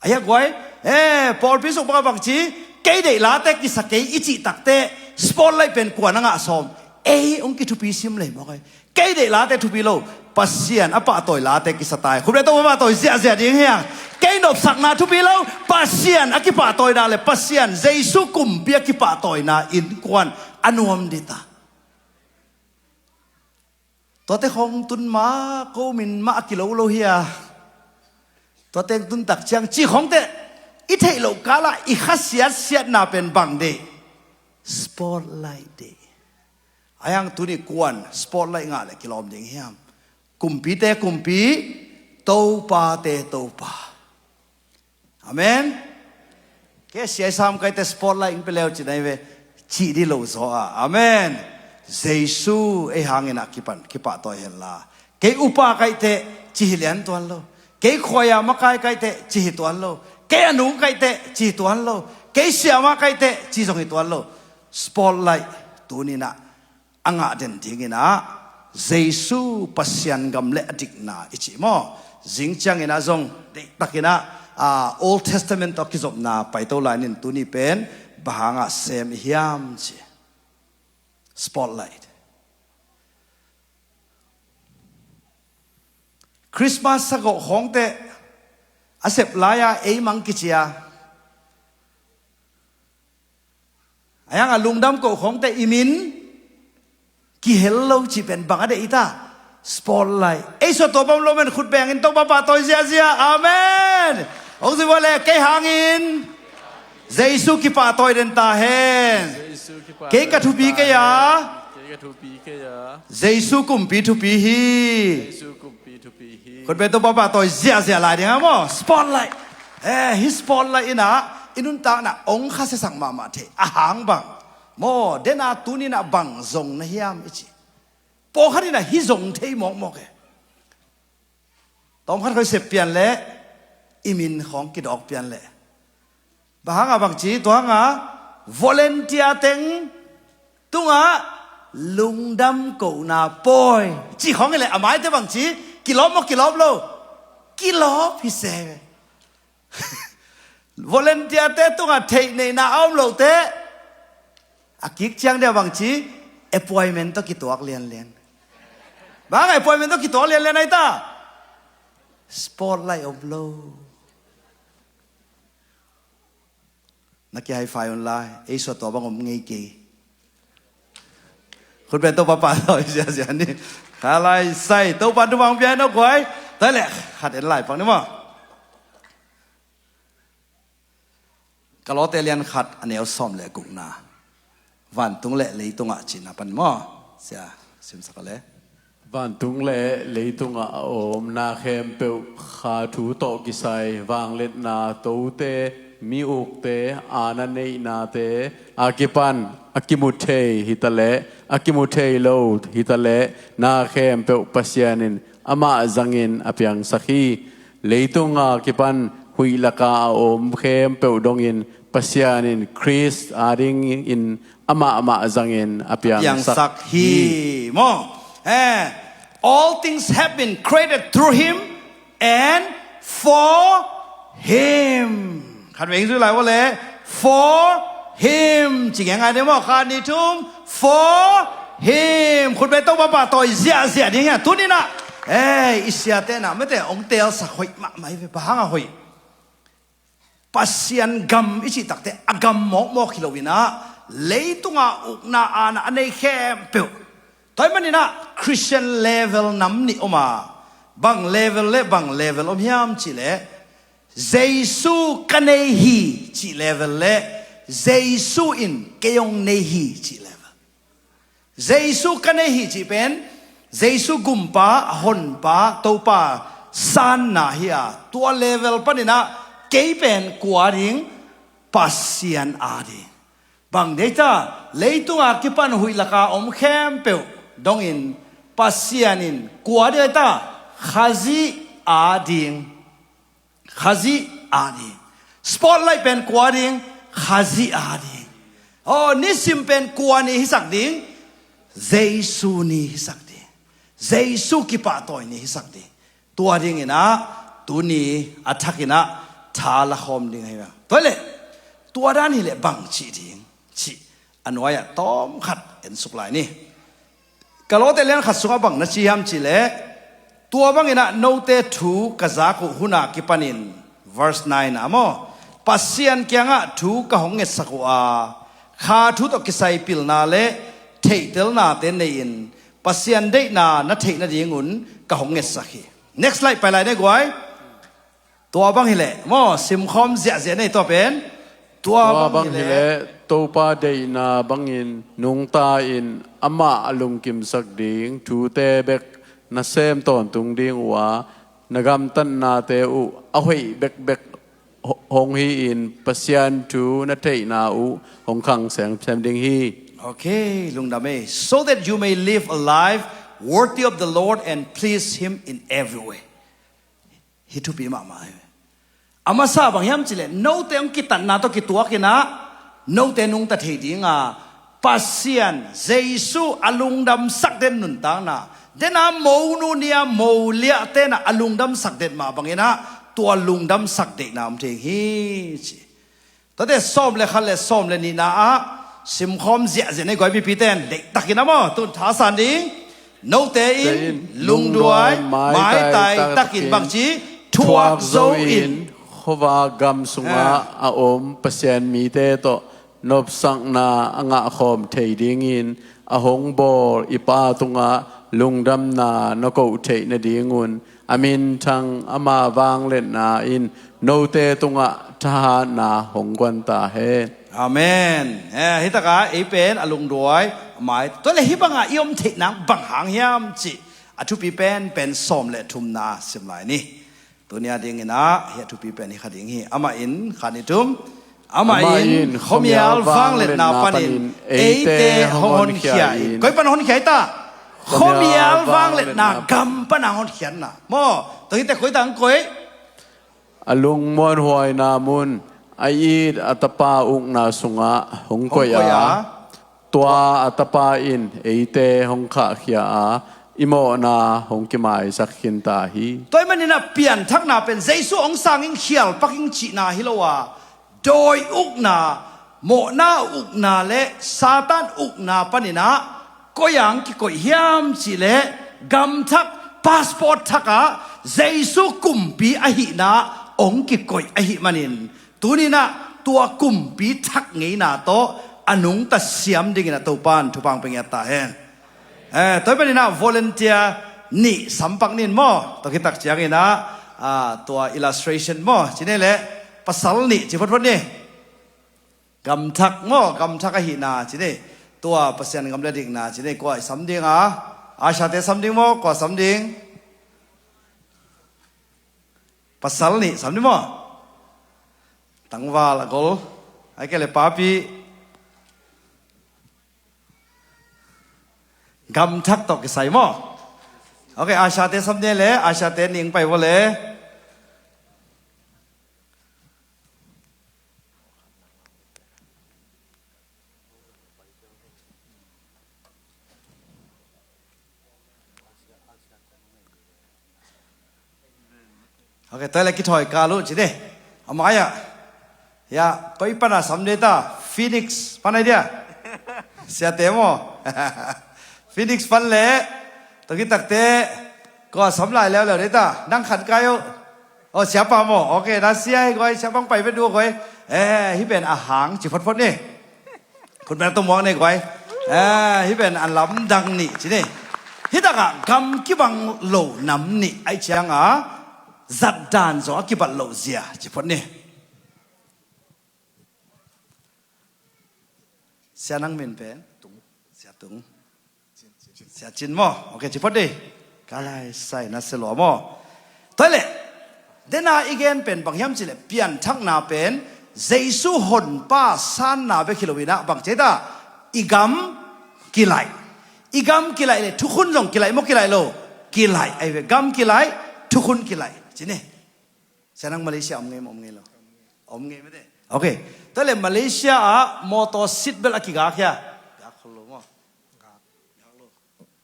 Aia guai, eh, pawlpi suk bangah bangci, kei deih late kisa kei i cih takte, spotlight pen kuan a ngah sawm? Ei hong kithupi sim lei mawk ai. Kei deih late thupi lo, Pasian a pahtawi late kisa tai. Khut beng Topa pahtawi ziahziah ding hiang. Kei nopsakna thupi lo, Pasian a kipahtawina le Pasian Jesu kumpi a kipahtawina innkuan a nuam dita. Tuate khong tun mah ko min mah a kilo lo hi a. Tuate tun tak ciang cih khongte i theih loh kalah i khasiatsiatna pen bang dei? Spotlight dei. Ahi hang tuni kuan spotlight ngah le kilawm ding hiam? Kumpite kumpi, topate topa. Amen. Kei siaisam kaite spotlight in peleu ci nai ve. Cih di lo zaw a. Amen. Jesu ei hangin a kipan kipahtawi henla. Kei upa kaite ci hi lian tuan lo. Kei khuaia makai kaite ci hi tuan lo. Kei a nung kaite ci hi tuan lo. Kei siama kaite ci zong hi tuan lo. Spotlight tuninah a ngah den dinginah Jesu Pasian gam le a dikna i cih maw? Zing cianginah zong deihtakinah, ah, Old Testament tawh kizopna paito lai nin tuni pen bang hangah sem i hiam ci. Spotlight. Christmas sagawh khawngte a sep lai-a ei mang kicia. Ahi hangah lungdam koh khawngte i min kihel lo cih pen bang a deih i ta? Spotlight. Ei suah tuah bam lo men khut bengin Topa pahtawi ziahziah. Amen. Hong zui vua le kei hangin Jesu kipahtawi den ta hen. Jesu kipahtawi den ta hen. Kei ka thupi kei a. Kei ka thupi kei a. Jesu kumpi thupi hi. Jesu kumpi thupi hi. Khut beng Topa pahtawi ziahziah lai ding a maw? Spotlight. Eh, hi spotlight inah i nuntakna ong khasiasak mahmah thei. A hang bang? Maw, dena tuninah bang zong na hiam i ci. Pawlkhat inah hi zong thei mawkmawk e. Tawmkhat khoi sep pian leh i min khawng kidawk pian leh. Bang hangah bang ci, tua hangah volunteer teng tungah Lungdam kohna pawi cih khawng hi leh a maite bangci, kilawm maw kilawm lo? Kilawm hi se. Volunteer-te tungah theihneihna a om lote a kik ciang dia bangci, appointment tawh kituak lianlian. Bang appointment tawh kituak lianlian ahi ta? Spotlight om lo. Na ki-high five un lai, ei sua tua bang om ngei kei. Khut beng Topa pahtawi ziahziah ni. Kha lai sai, Topa thupha hong pia hen aw guai. Tua leh khat en lai pak ni maw. Kolose lian khat a neu sawm le gukna. Vantung le leitungah cihna pan maw. Sia, simsak a le. Vantung le leitungah a om na khempeuh, kha thu tawh kisai, vangliatna, tote, mi ukte, aana neihnate a kipan a kimu thei hi ta leh, a kimu thei lo hi ta leh, na khempeuh Pasian in amah zangin a piangsak hi. Leitunga kipan huih laka a om khempeuh dongin Pasian in Khrist adingin amah mah zangin a piangsak hi. Maw. Eh, all things have been created through him and for him. Khat vei zui lai vua le, for him. Ci ngai ngai ni maw, khat ni thum, for him. Khut beng Topa pahtawi ziahziah ding hi a, tuni-in ah. Eh, i siate na mete hong telsak hoih mahmah hi ve, bang hang a hoih. Pasian gam i cih takte a gam mawkmawk hi lo-in ah, leitunga ukna aana a nei khempeuh. Tua ahih manin ah Christian level nam nih om a, bang level le bang level om hiam cih leh, Jesu ka nei hi cih level le Jesu in kei hong nei hi cih level. Jesu ka nei hi cih pen Jesu gumpa, a honpa, Topa sanna hi a, tua level panin ah kei pen kua ding? Pasian ading. Bang dei ta, leitunga kipan huih laka om khempeuh dongin Pasian in kua ding ta? Khazih ading. Khazih ading. Spotlight pen kua ding? Khazih ading. Oh, nisim pen kua ni hisak ding? Jesu ni hisak ding. Jesu kipahtawi ni hisak ding. Tua dingin ah tuni a thakin ah tha lakhawm ding ahi ve. Tua leh, tua dan hi leh bang cih ding cih a nuai-ah tawmkhat ensuk lai ni. Kolose lian khat sungah bang na ci hiam cih leh, tua bangin ah note thu ka zak uh hun a kipanin, verse nine ah maw, Pasian kiangah thu ka hong ngetsak uh a, kha thu tawh kisai pilna le theihtelnate nei-in Pasian deihna na theih nadingun ka hong ngetsak hi. Next slide pai lai ni guai. Tua bang hi leh maw, simkhawm ziahziah ni tua pen. Tua bang hi leh Topa deihna bangin nungta-in amah a lungkimsak ding thute bek na sem tawntung ding uh a, na gamtatnate uh a hoih bekbek ho-, hong hi-in Pasian thu na theihna uh hong khang semsem ding hi. Okay, lungdam ei. So that you may live a life worthy of the Lord and please him in every way. Hi thupi mahmah hi. A masa bang hiam cih leh, note hong kitatna tawh kituakin ah note nungta thei ding a, Pasian Jesu a lungdamsak den nuntakna, den a monu ni a moliahte na a lungdamsak den mah bangin ah tua lungdamsak deihna om thei hi ci. Tuate sawm le khat le sawm le nihna ah simkhawm ziahziah ni guai, mipite in deihtakin ah maw, tun thasan ding. Note in lungduai, maitai takin bangci thuak zo in, khuavak gam sungah a om Pasian mite tawh nopsakna a ngahkhawm thei dingin a hong bawl i Pa tungah lungdamna na koh theih nadingun, a minthang ama vangliatna in note tungah thahatna hong guan ta hen. Amen. Eh, hi takah ei pen a lungduai, a mai. Tua leh hih bangah i om theih nang bang hang hiam cih a thupi penpen sawm le thumna sim lai ni. Tuni a dingin ah hih a thupi pen hi kha ding hi. Amah in khat ni thum. Amah in khuamial vangliatna panin eite hong honkhia in. Koi pan honkhia ta? Khuamial vangliatna gam pan a honkhiatna. Maw, tua hi teh koi tang koi? A lungmuanhuaina mun, a it a tapa ukna sungah hong koih a, Tua a tapa in eite hong khahkhia a, i mawhna hong kimaisak khinta hi. Tua ahih manin ah pianthakna pen Jesu hong sang ing, khial pak ing cihna hi lo a, dawi ukna, mawhna ukna le Satan ukna panin ah koi ah hong kikoih hiam cih leh gamthak, passport thak ah Jesu kumpi ahihna hong kikoih ahih manin, tuni-in ah tua kumpi thak ngeina tawh a nungta siam dingin ah Topa'n thupha hong pia ngiat ta hen. Eh, tua ahih manin ah volunteer nih sam pak ni maw. Tua khit tak ciangin ah, ah, tua illustration maw, ci ni leh, pasal nih ci photphot ni. Gamthak maw, gamthak ahihna ci ni. Tua Pasian gam le dikna ci ni. Kua i sam ding a? Usherte sam ding maw, kua sam ding? Pasal nih sam ni maw. Tangval a gol. Ahih kei leh papi. Gamthak tawh kisai maw. Ok, usherte sam ni leh, usherte ning pai vua leh. Ok, tua leh kithawi kal uh ci ni. A mai-ah, ya, koi pan a sam ding ta? Phoenix pan ahi dia. Siate maw. Phoenix pan leh. Tua khit tak teh, kua sam lai leuleu ding ta? Nang khat kai uh. Oh, siapa maw. Ok, na sia hi guai, siapa hong pai vet uh guai. Eh, hih pen a hang ci photphot ni. Khut beng tawh muak ni guai. Eh, hih pen a lamdang nih ci ni. Hih tak ah gam kibang lo nam nih ahih ciang a, zatdan zong a kibat loh zia ci phot ni. Sia, nang min pen? Sia Tung. Sia Cin maw. Ok, ci phot ni. Ka lai sai na sia lua maw. Tua leh, dena i gen pen bang hiam cih leh, pianthakna pen Jesu Honpa sanna bek hi lo-in ah bang ci ta? I gam kilaih. I gam kilaih leh thukhun zong kilaih maw, kilaih lo? Kilaih ahi ve. Gam kilaih, thukhun kilaih ci ni. Sia, nang Malaysia om ngei maw, om ngei lo? Om ngei mate. Ok. Tua leh Malaysia ah mawtaw seat belt a kigak hia? Gak lo maw.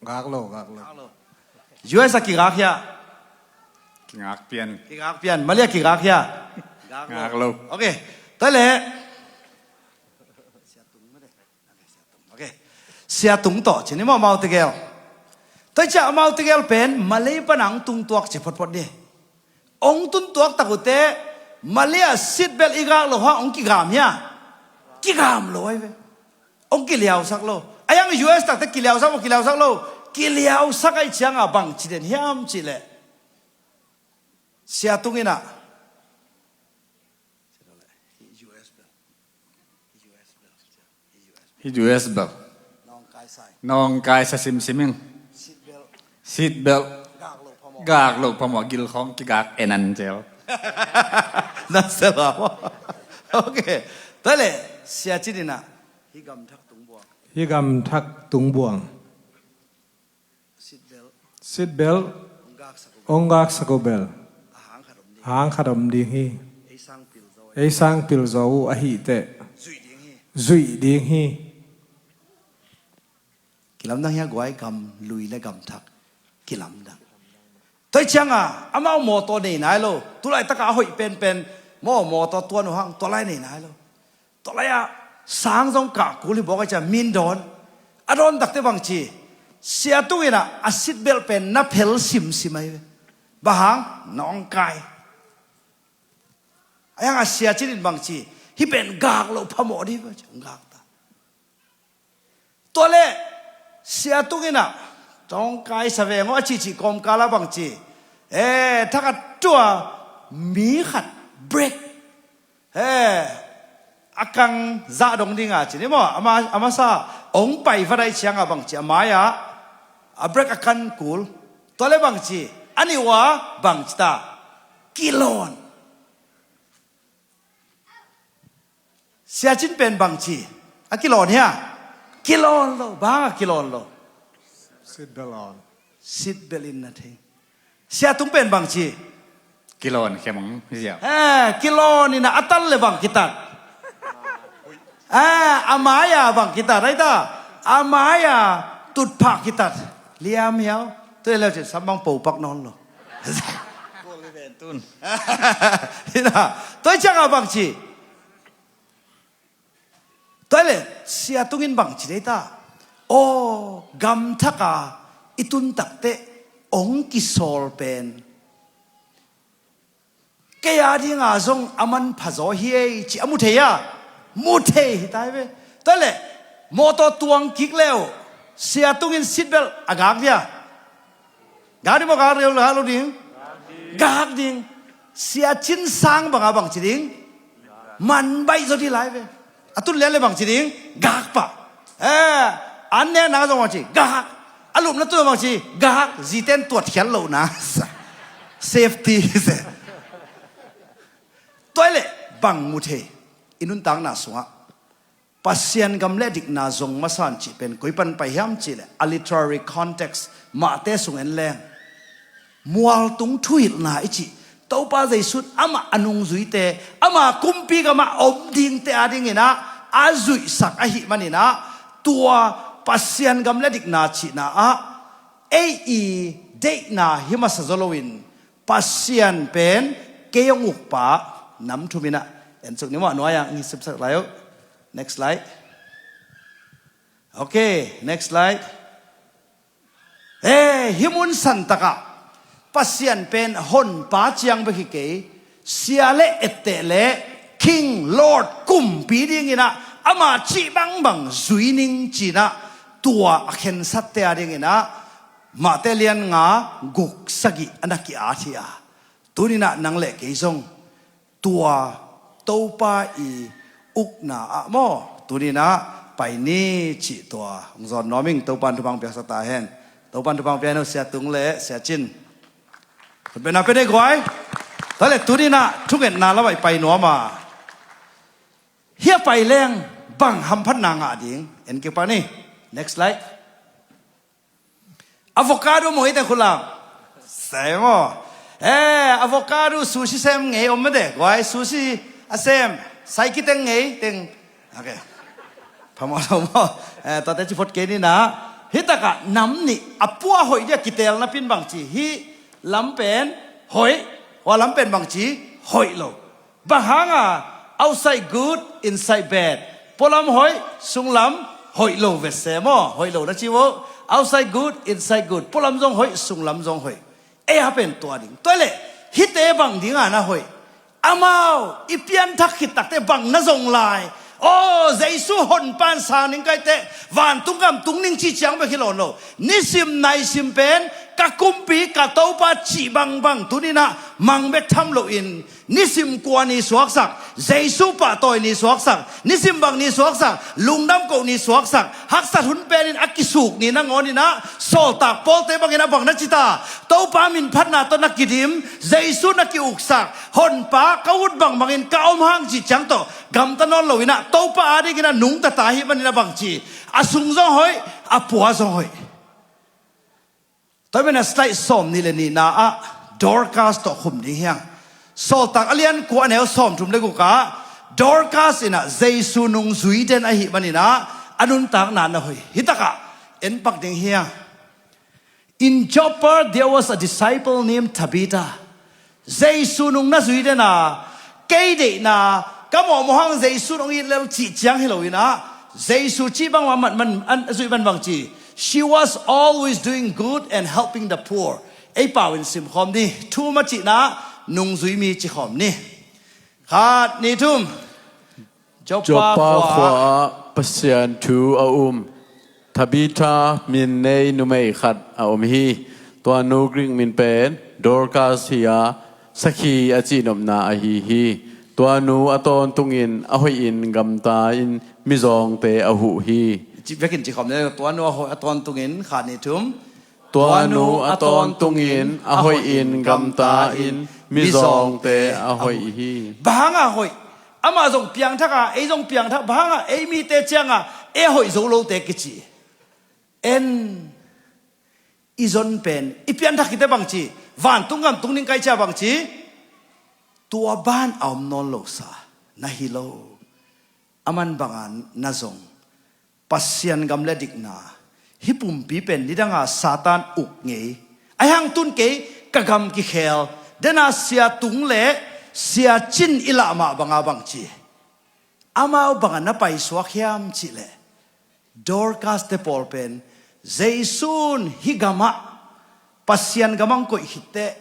Gak lo, gak lo. Gak lo. U S a kigak hia? Kigak pian. Kigak pian. Malay a kigak hia? Gak lo. Gak lo. Ok. Tua leh. Ok. Sia Tung tawh ci ni maw, amau tegel. Tua ciang amau tegel pen Malay pan a hong tung tuak ci photphot ni. Hong tun tuak tak uh teh, Malay ah seat belt i gak loh hang hong kigam hia? Kigam lo ahi ve. Hong kiliausak lo. A yang U S tak teh kiliausak maw, kiliausak lo? Kiliausak ahih ciang a bang ci den hiam cih leh, Sia Tung in ah, hih U S bel. Nawngkai sa simsim ing. Seat belt. Gak loh phamawh, gilkhawng kigak en an cel. Na sel a maw. Ok. Tua leh, Sia Cin in ah, hih gamthak tung buang. Hih gamthak tung buang. Seat belt. Seat belt. Hong gaksak uh bel. A hang khat om ding. A hang khat om ding hi. Ei sang pil zaw. Ei sang pil zaw uh ahih teh. Zuih ding hi. Zuih ding hi. Kilamdang hia guai, gam lui le gam thak. Kilamdang. Tua ciang a, amau mawtaw nei nai lo. Tulaitak a hoih penpen. Maw, mawtaw tuan uh hang, tua lai nei nai lo. Tua lai-ah sang zong kah kul hi bawk a, cia min dawn. A dawn takte bang ci, Sia Tung in ah a seat belt pen na phel simsim ahi ve. Bang hang? Nawngkai. A yang a Sia Cin in bang ci, hih pen gak loh phamawh dih ve, ci hong gak ta. Tua leh Sia Tung in ah, tawngkai sa veng aw a cihcih kawmkal ah bang ci, eh, thak a tua mi khat brake, eh, a kang zah dong ding a ci ni maw, a ma-, a masa hong pai va daih ciang a bang ci, a mai-ah a brake a kan kul. Tua leh bang ci, a nih ua bang ci ta, kilawn. Sia Cin pen bang ci, a kilawn hia? Kilawn lo. Bang a kilawn lo? Seat belt on. Seat belt in na thei. Sia Tung pen bang ci, kilawn khe mang zia. Eh, kilawn in a, a tal leh bang kitat? A, a mai-a bang kitat, aita? A mai-a tutphah kitat. Liam hiau. Tua leh leu cin sam bang popak nawn lo. Tua ciangah bang ci? Tua leh sia tungin bang ci dei ta? Aw, gamthaka i tun takteh ong kisawl pen kei a dinga zong a manpha zaw hi ei, ci a mu thei a? Mu thei hi tai ve. Tua leh mawtaw tuang kik leu sia tungin seatbelt a gak dia? Gak ding maw, gak ding, gak lo ding? Gak ding. Sia Cin sang banga bang ci ding? Man baih zaw dih lai ve. A tun lian le bang ci ding? Gak pah. Eh, an nek nang zong bang ci? Gak. A lupna tun bang ci? Gak. Ziten tuat khial lohna. Safety. Tua leh bang mu thei i nuntakna sungah? Pasian gam le dikna zong masa in cih pen koi pan pai hiam cih leh a literary context Mahte sung en leng mualtung thuhilhna i cih Topa Jesu in amah a nungzuite, ama kumpi gamah om dingte a dinginah a zuihsak ahih maninah tua Pasian gam le dikna cihna ah ei i deihna hi masa zaw loin Pasian pen kei hong ukpa nam thuminah en suk ni maw, a nuai-ah ngi sepsak lai uh. Next slide. Okay, next slide. Eh, hih mun santakah Pasian pen honpa ciang bek hi kei, sia le etteh le king, lord, kumpi dinginah ama cih bangbang zui ning cinah tua a khensatte a dinginah Mahte lian nga guk sagih a na ki-at hi a, tuninah nang le kei zong tua Topa i ukna ah maw, tuninah pai ni cih tua hong zawn nuam ing. Topa in thupha piaksa ta hen. Topa in thupha pia hen, sia tung le sia cin. Khutbetna pia ni guai. Tua le tuninah thungetna lamah i pai nuam a, hia pai leng bang hamphatna ngah ding en kik pak ni. Next slide. Avocado maw, ngei teng khut lam. Sem aw. Eh, avocado sushi sem ngei om mah de. Guai sushi a sem. Sai kiteng ngei teng. Okay. Phamawh lo maw. Eh, tuate ci phot kei ni na. Hih takah nam nih a pua hoih dia kitelna pin bang ci. Hih lam pen hoih. Hua lam pen bang ci, hoih lo. Bang hanga outside good, inside bad. Pualam hoih, sunglam hoih lo vese maw. Hoih lo na ci uh. Outside good, inside good. Pualam zong hoih, sunglam zong hoih. Ei a pen tua ding. Tua leh hihte bang dinga na hoih? Amau i pianthak khit takte bang na zong lai? Aw, Jesu honpa in sang ning kaite vantung gam tung ning ci ciang bek hi lawn lo. Nisim naisim pen ka kumpi ka Topa cih bangbang tuninah mang bek tham loin nisim kua ni suaksak, Jesu pahtawi ni suaksak, nisim bang ni suaksak, lungdam koh ni suaksak, haksat hun penin a kisuk ni nangawninah sawltak pawlte bangin a bang na cita? Topa minphatna tawh na kidim, Jesu na kiuksak, honpa ka ut bangbangin ka om hang cih ciang tawh gamta nawn loinah Topa a dingin a nungta ta ahih manin a bangci? A sung zong hoih, a pua zong hoih. Tua manin a slide sawm nih le nihna ah Dorcas tawh khum ding hiang. Sawltak a lian kua a neu sawm thum le guk ah Dorcas inah Jesu nungzui den ahih maninah a nuntakna na hoih. Hih takah en pak ding hiang. In Joppa there was a disciple named Tabitha. Jesu nung na zui dena, kei deihna ka mawhmawh hang Jesu nung it lel cih ciang hi loinah Jesu cih bangmah man, man, an, a zuih man bang ci? She was always doing good and helping the poor. Ei pau in simkhawm dih. Thu ma cihna nungzui mi cikhawm ni. Khat, nih, thum. Joppa khua ah Pasian thu a um Tabitha min nei numei khat a om hi. Tua nu Greek min pen Dorcas hi a, sakhi a cihnopna ahi hi. Tua nu a tawntungin a hoihin gamta in mizawngte a huh hi. Cih vekin cikhawm ni. Tua nu a hoih, a tawntungin, khat, nih, thum. Tua nu a tawntungin a hoihin gamta in mizawngte a hoih hi. Bang hanga hoih? Amah zong piangthak a, ei zong piangthak, bang hanga ei mite cianga ei a hoih zo lote kici? En, i zon pen i pianthak khite bangci? Vantung gam tung ning kai cia bangci? Tua ban a om nawn lo sa na hi lo. Aman banga na zong Pasian gam le dikna, hih pumpi pen nidanga Satan uk ngei. Ahi hang tun kei ka gam kikhel, dena sia tung le sia cin i lah mah banga bang ci, amau banga na paisuak hiam cih leh, Dorcas te pawl pen Jesu'n hih gamah, Pasian gamah hong koih khit teh,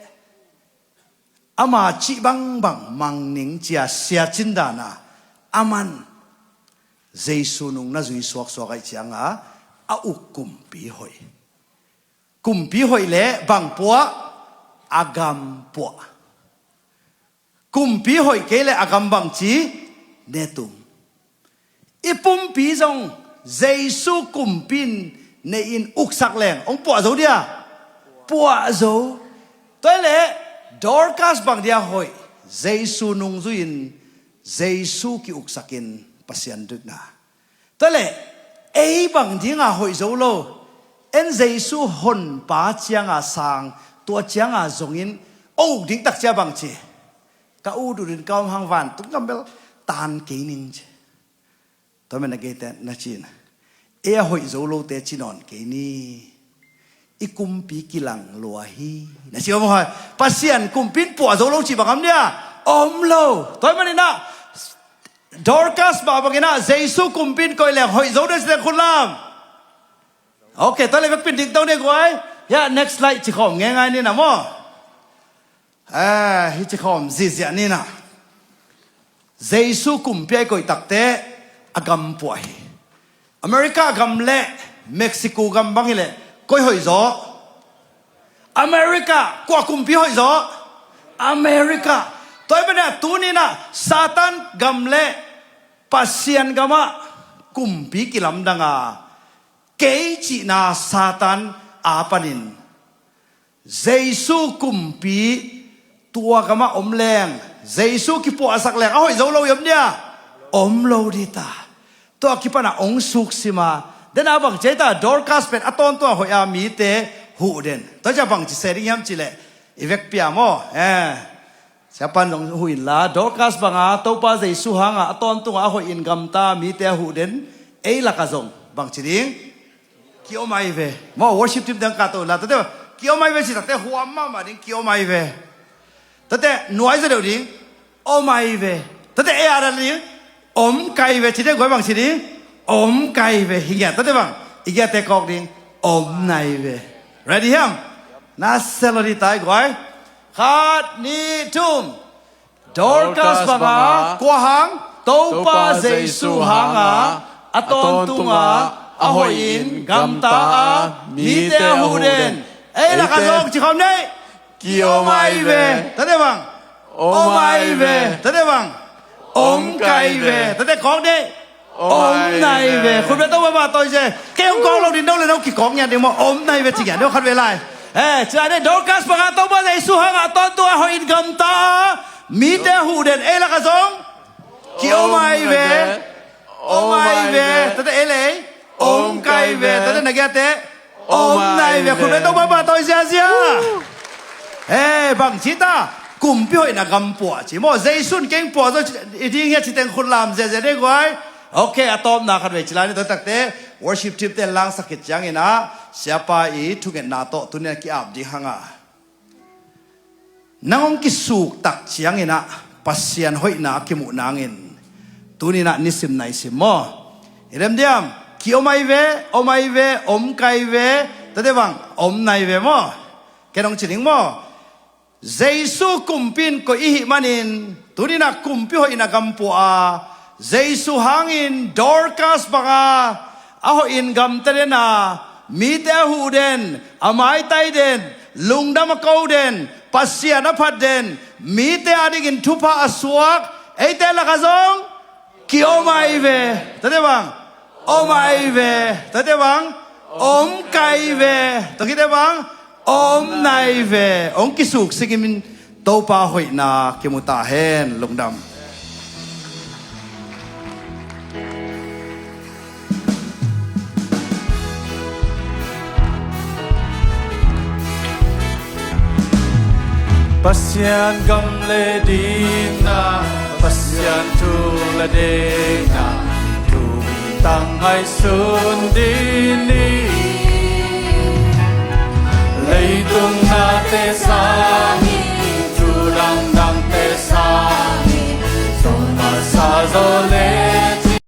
ama cih bangbang mang ning ci-a sia cin dana, aman Jesu nung na zui suaksuak ahih cianga a uk kumpi hoih. Kumpi hoih leh bang puah? A gam puah. Kumpi hoih kei leh a gam bang ci? Ne tum. I pumpi zong Jesu kumpi in nei in uksak leng hong puah zo dia? Puah zo. Tua hileh Dorcas bang dia hoih? Jesu nungzui-in Jesu kiuksakin Pasian dikna. Tua hileh ei bang dinga hoih zo lo? En Jesu honpa cianga sang, tua cianga zongin a uk ding tak cia bang ci? Ka ut utin ka om hang vantung gam bel tan kei ning ci. Tua manin a geite na ci-in, ei a hoih zo lote ci nawn kei ni. I kumpi kilang lua hi, na ci om hoi. Pasian kumpi in puah zo lo cih bang om dia? Om lo. Tua manin ah Dorcas mah bangin ah Jesu kumpi in koih leng hoih zo dia ci teng khut lam. Ok, tua leh vekpi in dingto ni guai. Hiah next slide ci khawm ngeingai ni na maw. Eh, hih ci khawm ziahziah ni na. Jesu kumpi a i koih tak teh a gam puah hi. America gam le Mexico gam bang hileh koi hoih zaw? America. Kua kumpi hoih zaw? America. Tua ahih manin ah tuni-in ah Satan gam le Pasian gamah kumpi kilamdang a, kei cihna Satan a panin Jesu kumpi tua gamah om leng, Jesu kipuahsak leng a hoih zo lo i om dia? Om lo dita. Tua kipan a hong suksim a, dena bang ci a hita, Dorcas pen a tawntung a hoih a mite huh den. Tua cia bang ci se ding hiam cih leh, i vekpi a maw, eh, siapan zong huh inla, Dorcas banga Topa Jesu hanga a tawntung a hoih in gamta mite a huh den. Ei laka zong bang ci ding? Ki-om ai ve. Maw, worship team teng ka to la. Tate, ki-om ai ve ci tak teh huam mahmah ding, ki-om ai ve. Tate, nuai zaw deuh ding, om ai ve. Tate, ei a dan ding, om kai ve. Ci ding guai bang ci ding, om kai ve. Hi ngiat, tate bang, i giate kawk ding, om nai ve. Ready hiam? Na selo di tai guai. Khat, nih, thum. Dorcas banga kua hang? Topa Jesu hanga a tawntunga a hoihin gamta a mite a huh den. Ei laka zong ci khawm nei. Ki-om ai ve. Tate bang, om ai ve. Tate bang, om kai ve. Tate kawk nei. Om nai ve. Khut beng to mama tawi ze. Kei hong kawk lo ding, no le no kikawk ngiat ding maw. Om nai ve ci ngiat ding khat ve lai. Eh, ci lai nei, Dorcas banga Topa Jesu hanga a tawntunga a hoihin gamta a mite a huh den. Ei laka zong ki-om ai ve. Om ai ve. Tate ei lei. Om kai ve. Tate na giate. Om nai ve. Khut beng to mama tawi ziazia. Eh, bang ci ta? Kumpi hoihna gam puah ci maw. Jesu'n kei hong puah zo i ding hia ci teng khut lam ziazia ding guai. Ok, a tawpna khat vei ci lai ni. Tua tak teh worship team te langsak khit ciangin ah siapa i thungetna tawh tuni-in a ki-ap ding hanga, nang hong kisuk tak ciangin ah Pasian hoihna a kimuh nangin tuni-in ah nisim naisim maw. I lem diam? Ki-om ai ve, om ai ve, om kai ve. Tate bang, om nai ve maw. Ken hong ci ding maw. Jesu kumpi in koih i hih manin tuni-in ah kumpi hoihna gam puah a, Jesu hangin Dorcas banga a hoihin gamta den a, mite a huh den, a maitai den, lungdam a ko den, Pasian a phat den, mite adingin thupha a suak, eite laka zong ki-om ai ve. Tate bang, om ai ve. Tate bang, om kai ve. Tua khit teh bang, om nai ve. Hong kisuk singin Topa hoihna kimu ta hen. Lungdam. Pasian gam le dikna, Pasian thu le deihna, Tang ngaihsun dih ni. Leitung nate sang